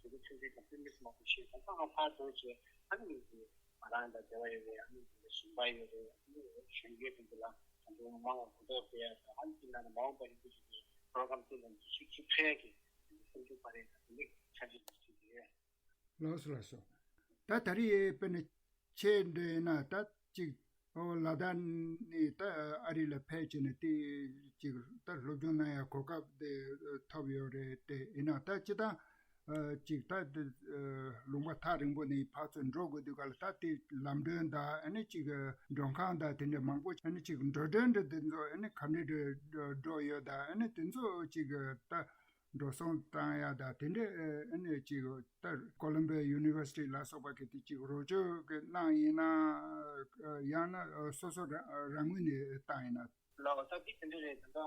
དེ་གི་མཐུན་སྒྲིལ་དང་བསྟུན་མི་སུ་མང་པོ་ཞིག་དང་ཚང་མ་ཕར་འགྲོ་བྱས་ཨ་ནི་ཀྱི་ང་རང་དང་འབྲེལ་བ་ཡོད་རེད། ཨ་ནི་ཀྱི་ཞུམ་པ་ཡོད་རེད། ཨ་ནི་གཞོན་སྐྱེས་དེ་ཚོ་ལ་དང་པོ་མང་བ་གོ་རྟོགས་སྤེལ་ཡ་དང་ཨ་ནི་ཀྱི་ནང་ནས་མ་འོངས་པ་ཡིན་དུས་ཀྱི་པོ་རོ་གྷ་རམ་དེ་ལ་འཛུལ་ཞུགས་ཅིག་འཕྲོད་ཡ་གི་སེམས་ཤུགས་སྤར་ཡ་དང་དེ་འདྲའི་འཆར་གཞི་ཅིག་ཡོད། ལགས་སོ་ལགས་སོ། ད་ད་རེས་དཔེར་ན་ཁྱེད་འདྲ་ཡིན་ན་ད་ཅིག་ཨོ་ལ་དྭགས་ནས་ད་ཨ་རི་ལ་ཕེབས་བྱས་ནས་དེ་ཅིག་ད་སློབ་སྦྱོང་གནང་ཡ་གོ་སྐབས་དེ་ཐོབ་ཡོད་རེད། དེ་ཡིན་ན་ད་སྤྱིར་བཏང་ཅིག་ད་དེ་ལུང་པ་ཐག་རིང་པོ་ནས་ཕར་ཚུར་འགྲོ་དགོས་དུས་ག་ལ་ད་དེ་ལམ་གྲོན་དང་ཨ་ནི་ཅིག་མགྲོན་ཁང་དང་དེ་འདྲ་མང་པོ་ཨ་ནི་ཅིག་འགྲོ་གྲོན་འདྲ་དེ་ཚོ་ཨ་ནི་ག་འདྲ་འགྲོ་ཡོད་ད་ཨ་ནི་དེ་ཚོ་ཅིག་ད། འགྲོ་སོང་བཏང་ཡ་དང་དེ་འདྲས་ཨ་ནི་ཅིག་ད་ཀོ་ལོམ་བི་ཡ་ཡུ་ནི་ཝར་སི་ཊི་ལ་སོགས་པ་གི་དེ་ཅིག་རོགས་སྐྱོར་གི་གནང་ཡིན་ན་ཡང་ན་སོ་སོ་རང་ངོས་ནས་བཏང་ཡིན་ན། ལགས་ད་འདི་དེ་འདྲས་རེད། ད་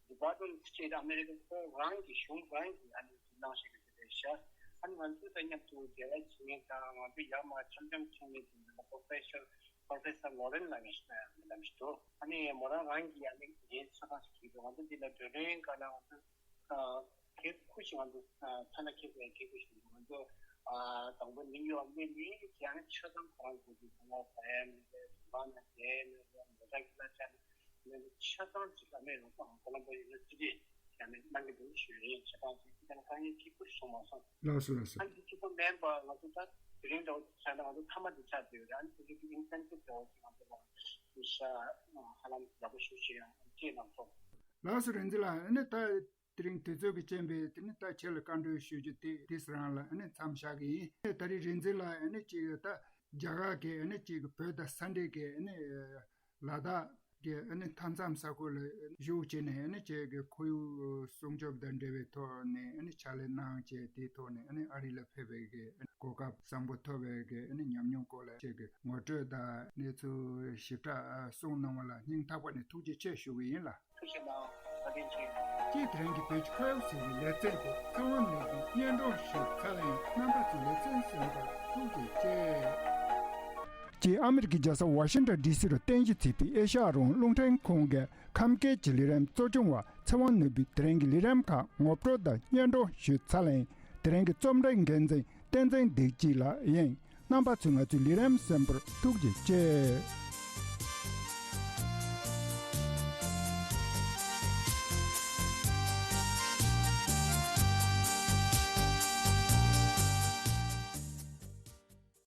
ལྟ་Department of State ཨ་མེ་རི་ཀ་ཁོ་རང་གི་གཞུང་རང་གིས་ཨ་ནི་གནང་བཞག་གི་དེ་རེད་ཤག་ཨ་ནི་ང་ཚོ་དང་མཉམ་དུ་འབྲེལ་བ་བྱེད་མཁན་དང་ང་ཚོ་ཡར་མར་འཆམ་འཆམ་བྱེད་མཁན་དེ་ང་ཚོ་Professor Professor Loren ལགས་ཀྱིས་ལབ་ཞིག་འདུག་ཨ་ནི་མོ་རང་རང་གིས་ཨ་ནི་ངའི་ཆ་ཚང་ཞིག་གིས་འདུག་ང་ཚོ་འདི་ལ་འགྲོ་གྲོན་ག་ལ་ང་ཚོ། ཨ་ཁེ་ཁུ་ཞིག་ང་ཚོ་ཨ་ཐ་ན་ཁེ་ཁེ་ཁུ་ཞིག་ང་ཚོ་ཨ་དང་པོ་ནིའུ་ཡོག་ནས་ནི་ཡང་ཆ་ཚང་ཁོ་རང་ཚོ་གི་ཁོ་རང་ཟ་ཡ་མེད་པའི་ཟ་ན་ཟ་ཡ་མེད་པའི་མོ་ཊ་གི་གླ་ཆ་མེད་པའི་ཆ་ཚང་ཅིག་ཨ་མེ་རང་ཚོ་ཀོ་ལོམ་བོ་ཡུ་ནི་ཝར་སི་ཊི་ཡང་ནས་གནང་གི་འདུག་ཞུ་ཡིན། ཆ་ཚང་ཅིག་དེ་ལ་དཀའ་ངལ་གཅིག་པུ་བྱུང་མ་སོང་། ལགས་སོ་ལགས་སོ། ཨ་འདི་གཅིག་པུ་མིན་པ་ང་ཚོ་ད་དེ་རིང་འདྲ་བོ་ཆགས་ན་ང་ཚོ་མཐའ་མ་འདི་ཆགས་བསྡད་ཡོད་རེད། ཨ་ནི་དེ་ཚོ་གི་ཨིན་སེན་ཊིབ་འདྲ་བོ་ཅིག་ང་ཚོ་ལ་ཤ་ཧ་ལམ་ཡག་པོ་ཞུ་ཞུ་ཡང་ཅེས་གནང་སོང་། ལགས་སོ་རིག་འཛིན་ལགས། ཨ་ནི་ད་དེ་རིང་དུས་ཚོད་ཀྱི་རྐྱེན་པས་དེ་ནི་ད་ཁྱེད་ལ་བཀའ་འདྲི་ཞུ་རྒྱུ་དེ་དུས་སུ་རང་ལ་ཨ་ནི་མཚམས་བཞག་གི་ཡིན། ད་རེས་རིག་འཛིན་ལགས་ཨ་ནི་ཅིག་ད་རྒྱ་གར་གྱི་ཨ་ནི་ཅིག་བོད་དང་ས་འབྲེལ་གྱི་ཨ་ནི་ལ་དྭགས་ཀྱི་ཨ་ནི་མཐའ་མཚམས་ས་ཁུལ་ལ་བཞུགས་བྱས་ནས་ཨ་ནི་ཁྱེད་ཀྱི་ཁོར་ཡུག་སྲུང་སྐྱོབ་དང་འབྲེལ་བའི་ཐོག་ནས་ཨ་ནི་ཕྱག་ལས་གནང་བྱས་དེའི་ཐོག་ནས་ཨ་ནི་ཨ་རི་ལ་ཕེབས་པའི་གི་གོ་སྐབས་བཟང་པོ་ཐོབ་པའི་གི་ཨ་ནི་ཉམས་མྱོང་སྐོར་ལ་ཁྱེད་ཀྱི་ངོ་སྤྲོད་དང་གནས་ཚུལ་ཞིབ་ཕྲ་གསུངས་གནང་བ་ལ་སྙིང་ཐག་པ་ནས་ཐུགས་རྗེ་ཆེ་ཞུ་གི་ཡིན་ལགས། ཐུགས་རྗེ་གནང་། བཀའ་དྲིན་ཆེ། ཀྱེ་དེ་རིང་གི་བོད་ཀྱི་ཁ་ཡོག་ཟེར་བའི་ལེ་ཚན་དེ་ཚེ་དབང་ནོར་བུས་སྙན་སྒྲོན་ཞུས་ཚར་ལ་ཡིན། རྣམ་པ་ཚོས་ལེ་ཚན་གསན་པར་ཐུགས་རྗེ་ཆེ། ཀྱེ་ཨ་མི་རི་ཀའི་རྒྱལ་ས་ཝ་ཤིང་ཊོན་ཌི་སི་རུ་རྟེན་གཞི་བྱས་པའི་ཨེ་ཤ་ཡ་རང་དབང་རླུང་འཕྲིན་ཁང་གི་ཁམས་སྐད་ཀྱི་ལས་རིམ་གཙོ་སྐྱོང་བ་ཚེ་དབང་ནོར་བུས་དེ་རིང་གི་ལས་རིམ་ཁག་ངོ་སྤྲོད་དང་སྙན་སྒྲོན་ཞུས་ཚར་ལ་ཡིན། དེ་རིང་གི་རྩོམ་སྒྲིག་འགན་འཛིན་ བསྟན་འཛིན་བདེ་སྐྱིད་ལགས་ཡིན། རྣམ་པ་ཚོས་ང་ཚོའི་ལི་རིམ་གསན་པར་ཐུགས་རྗེ་ཆེ།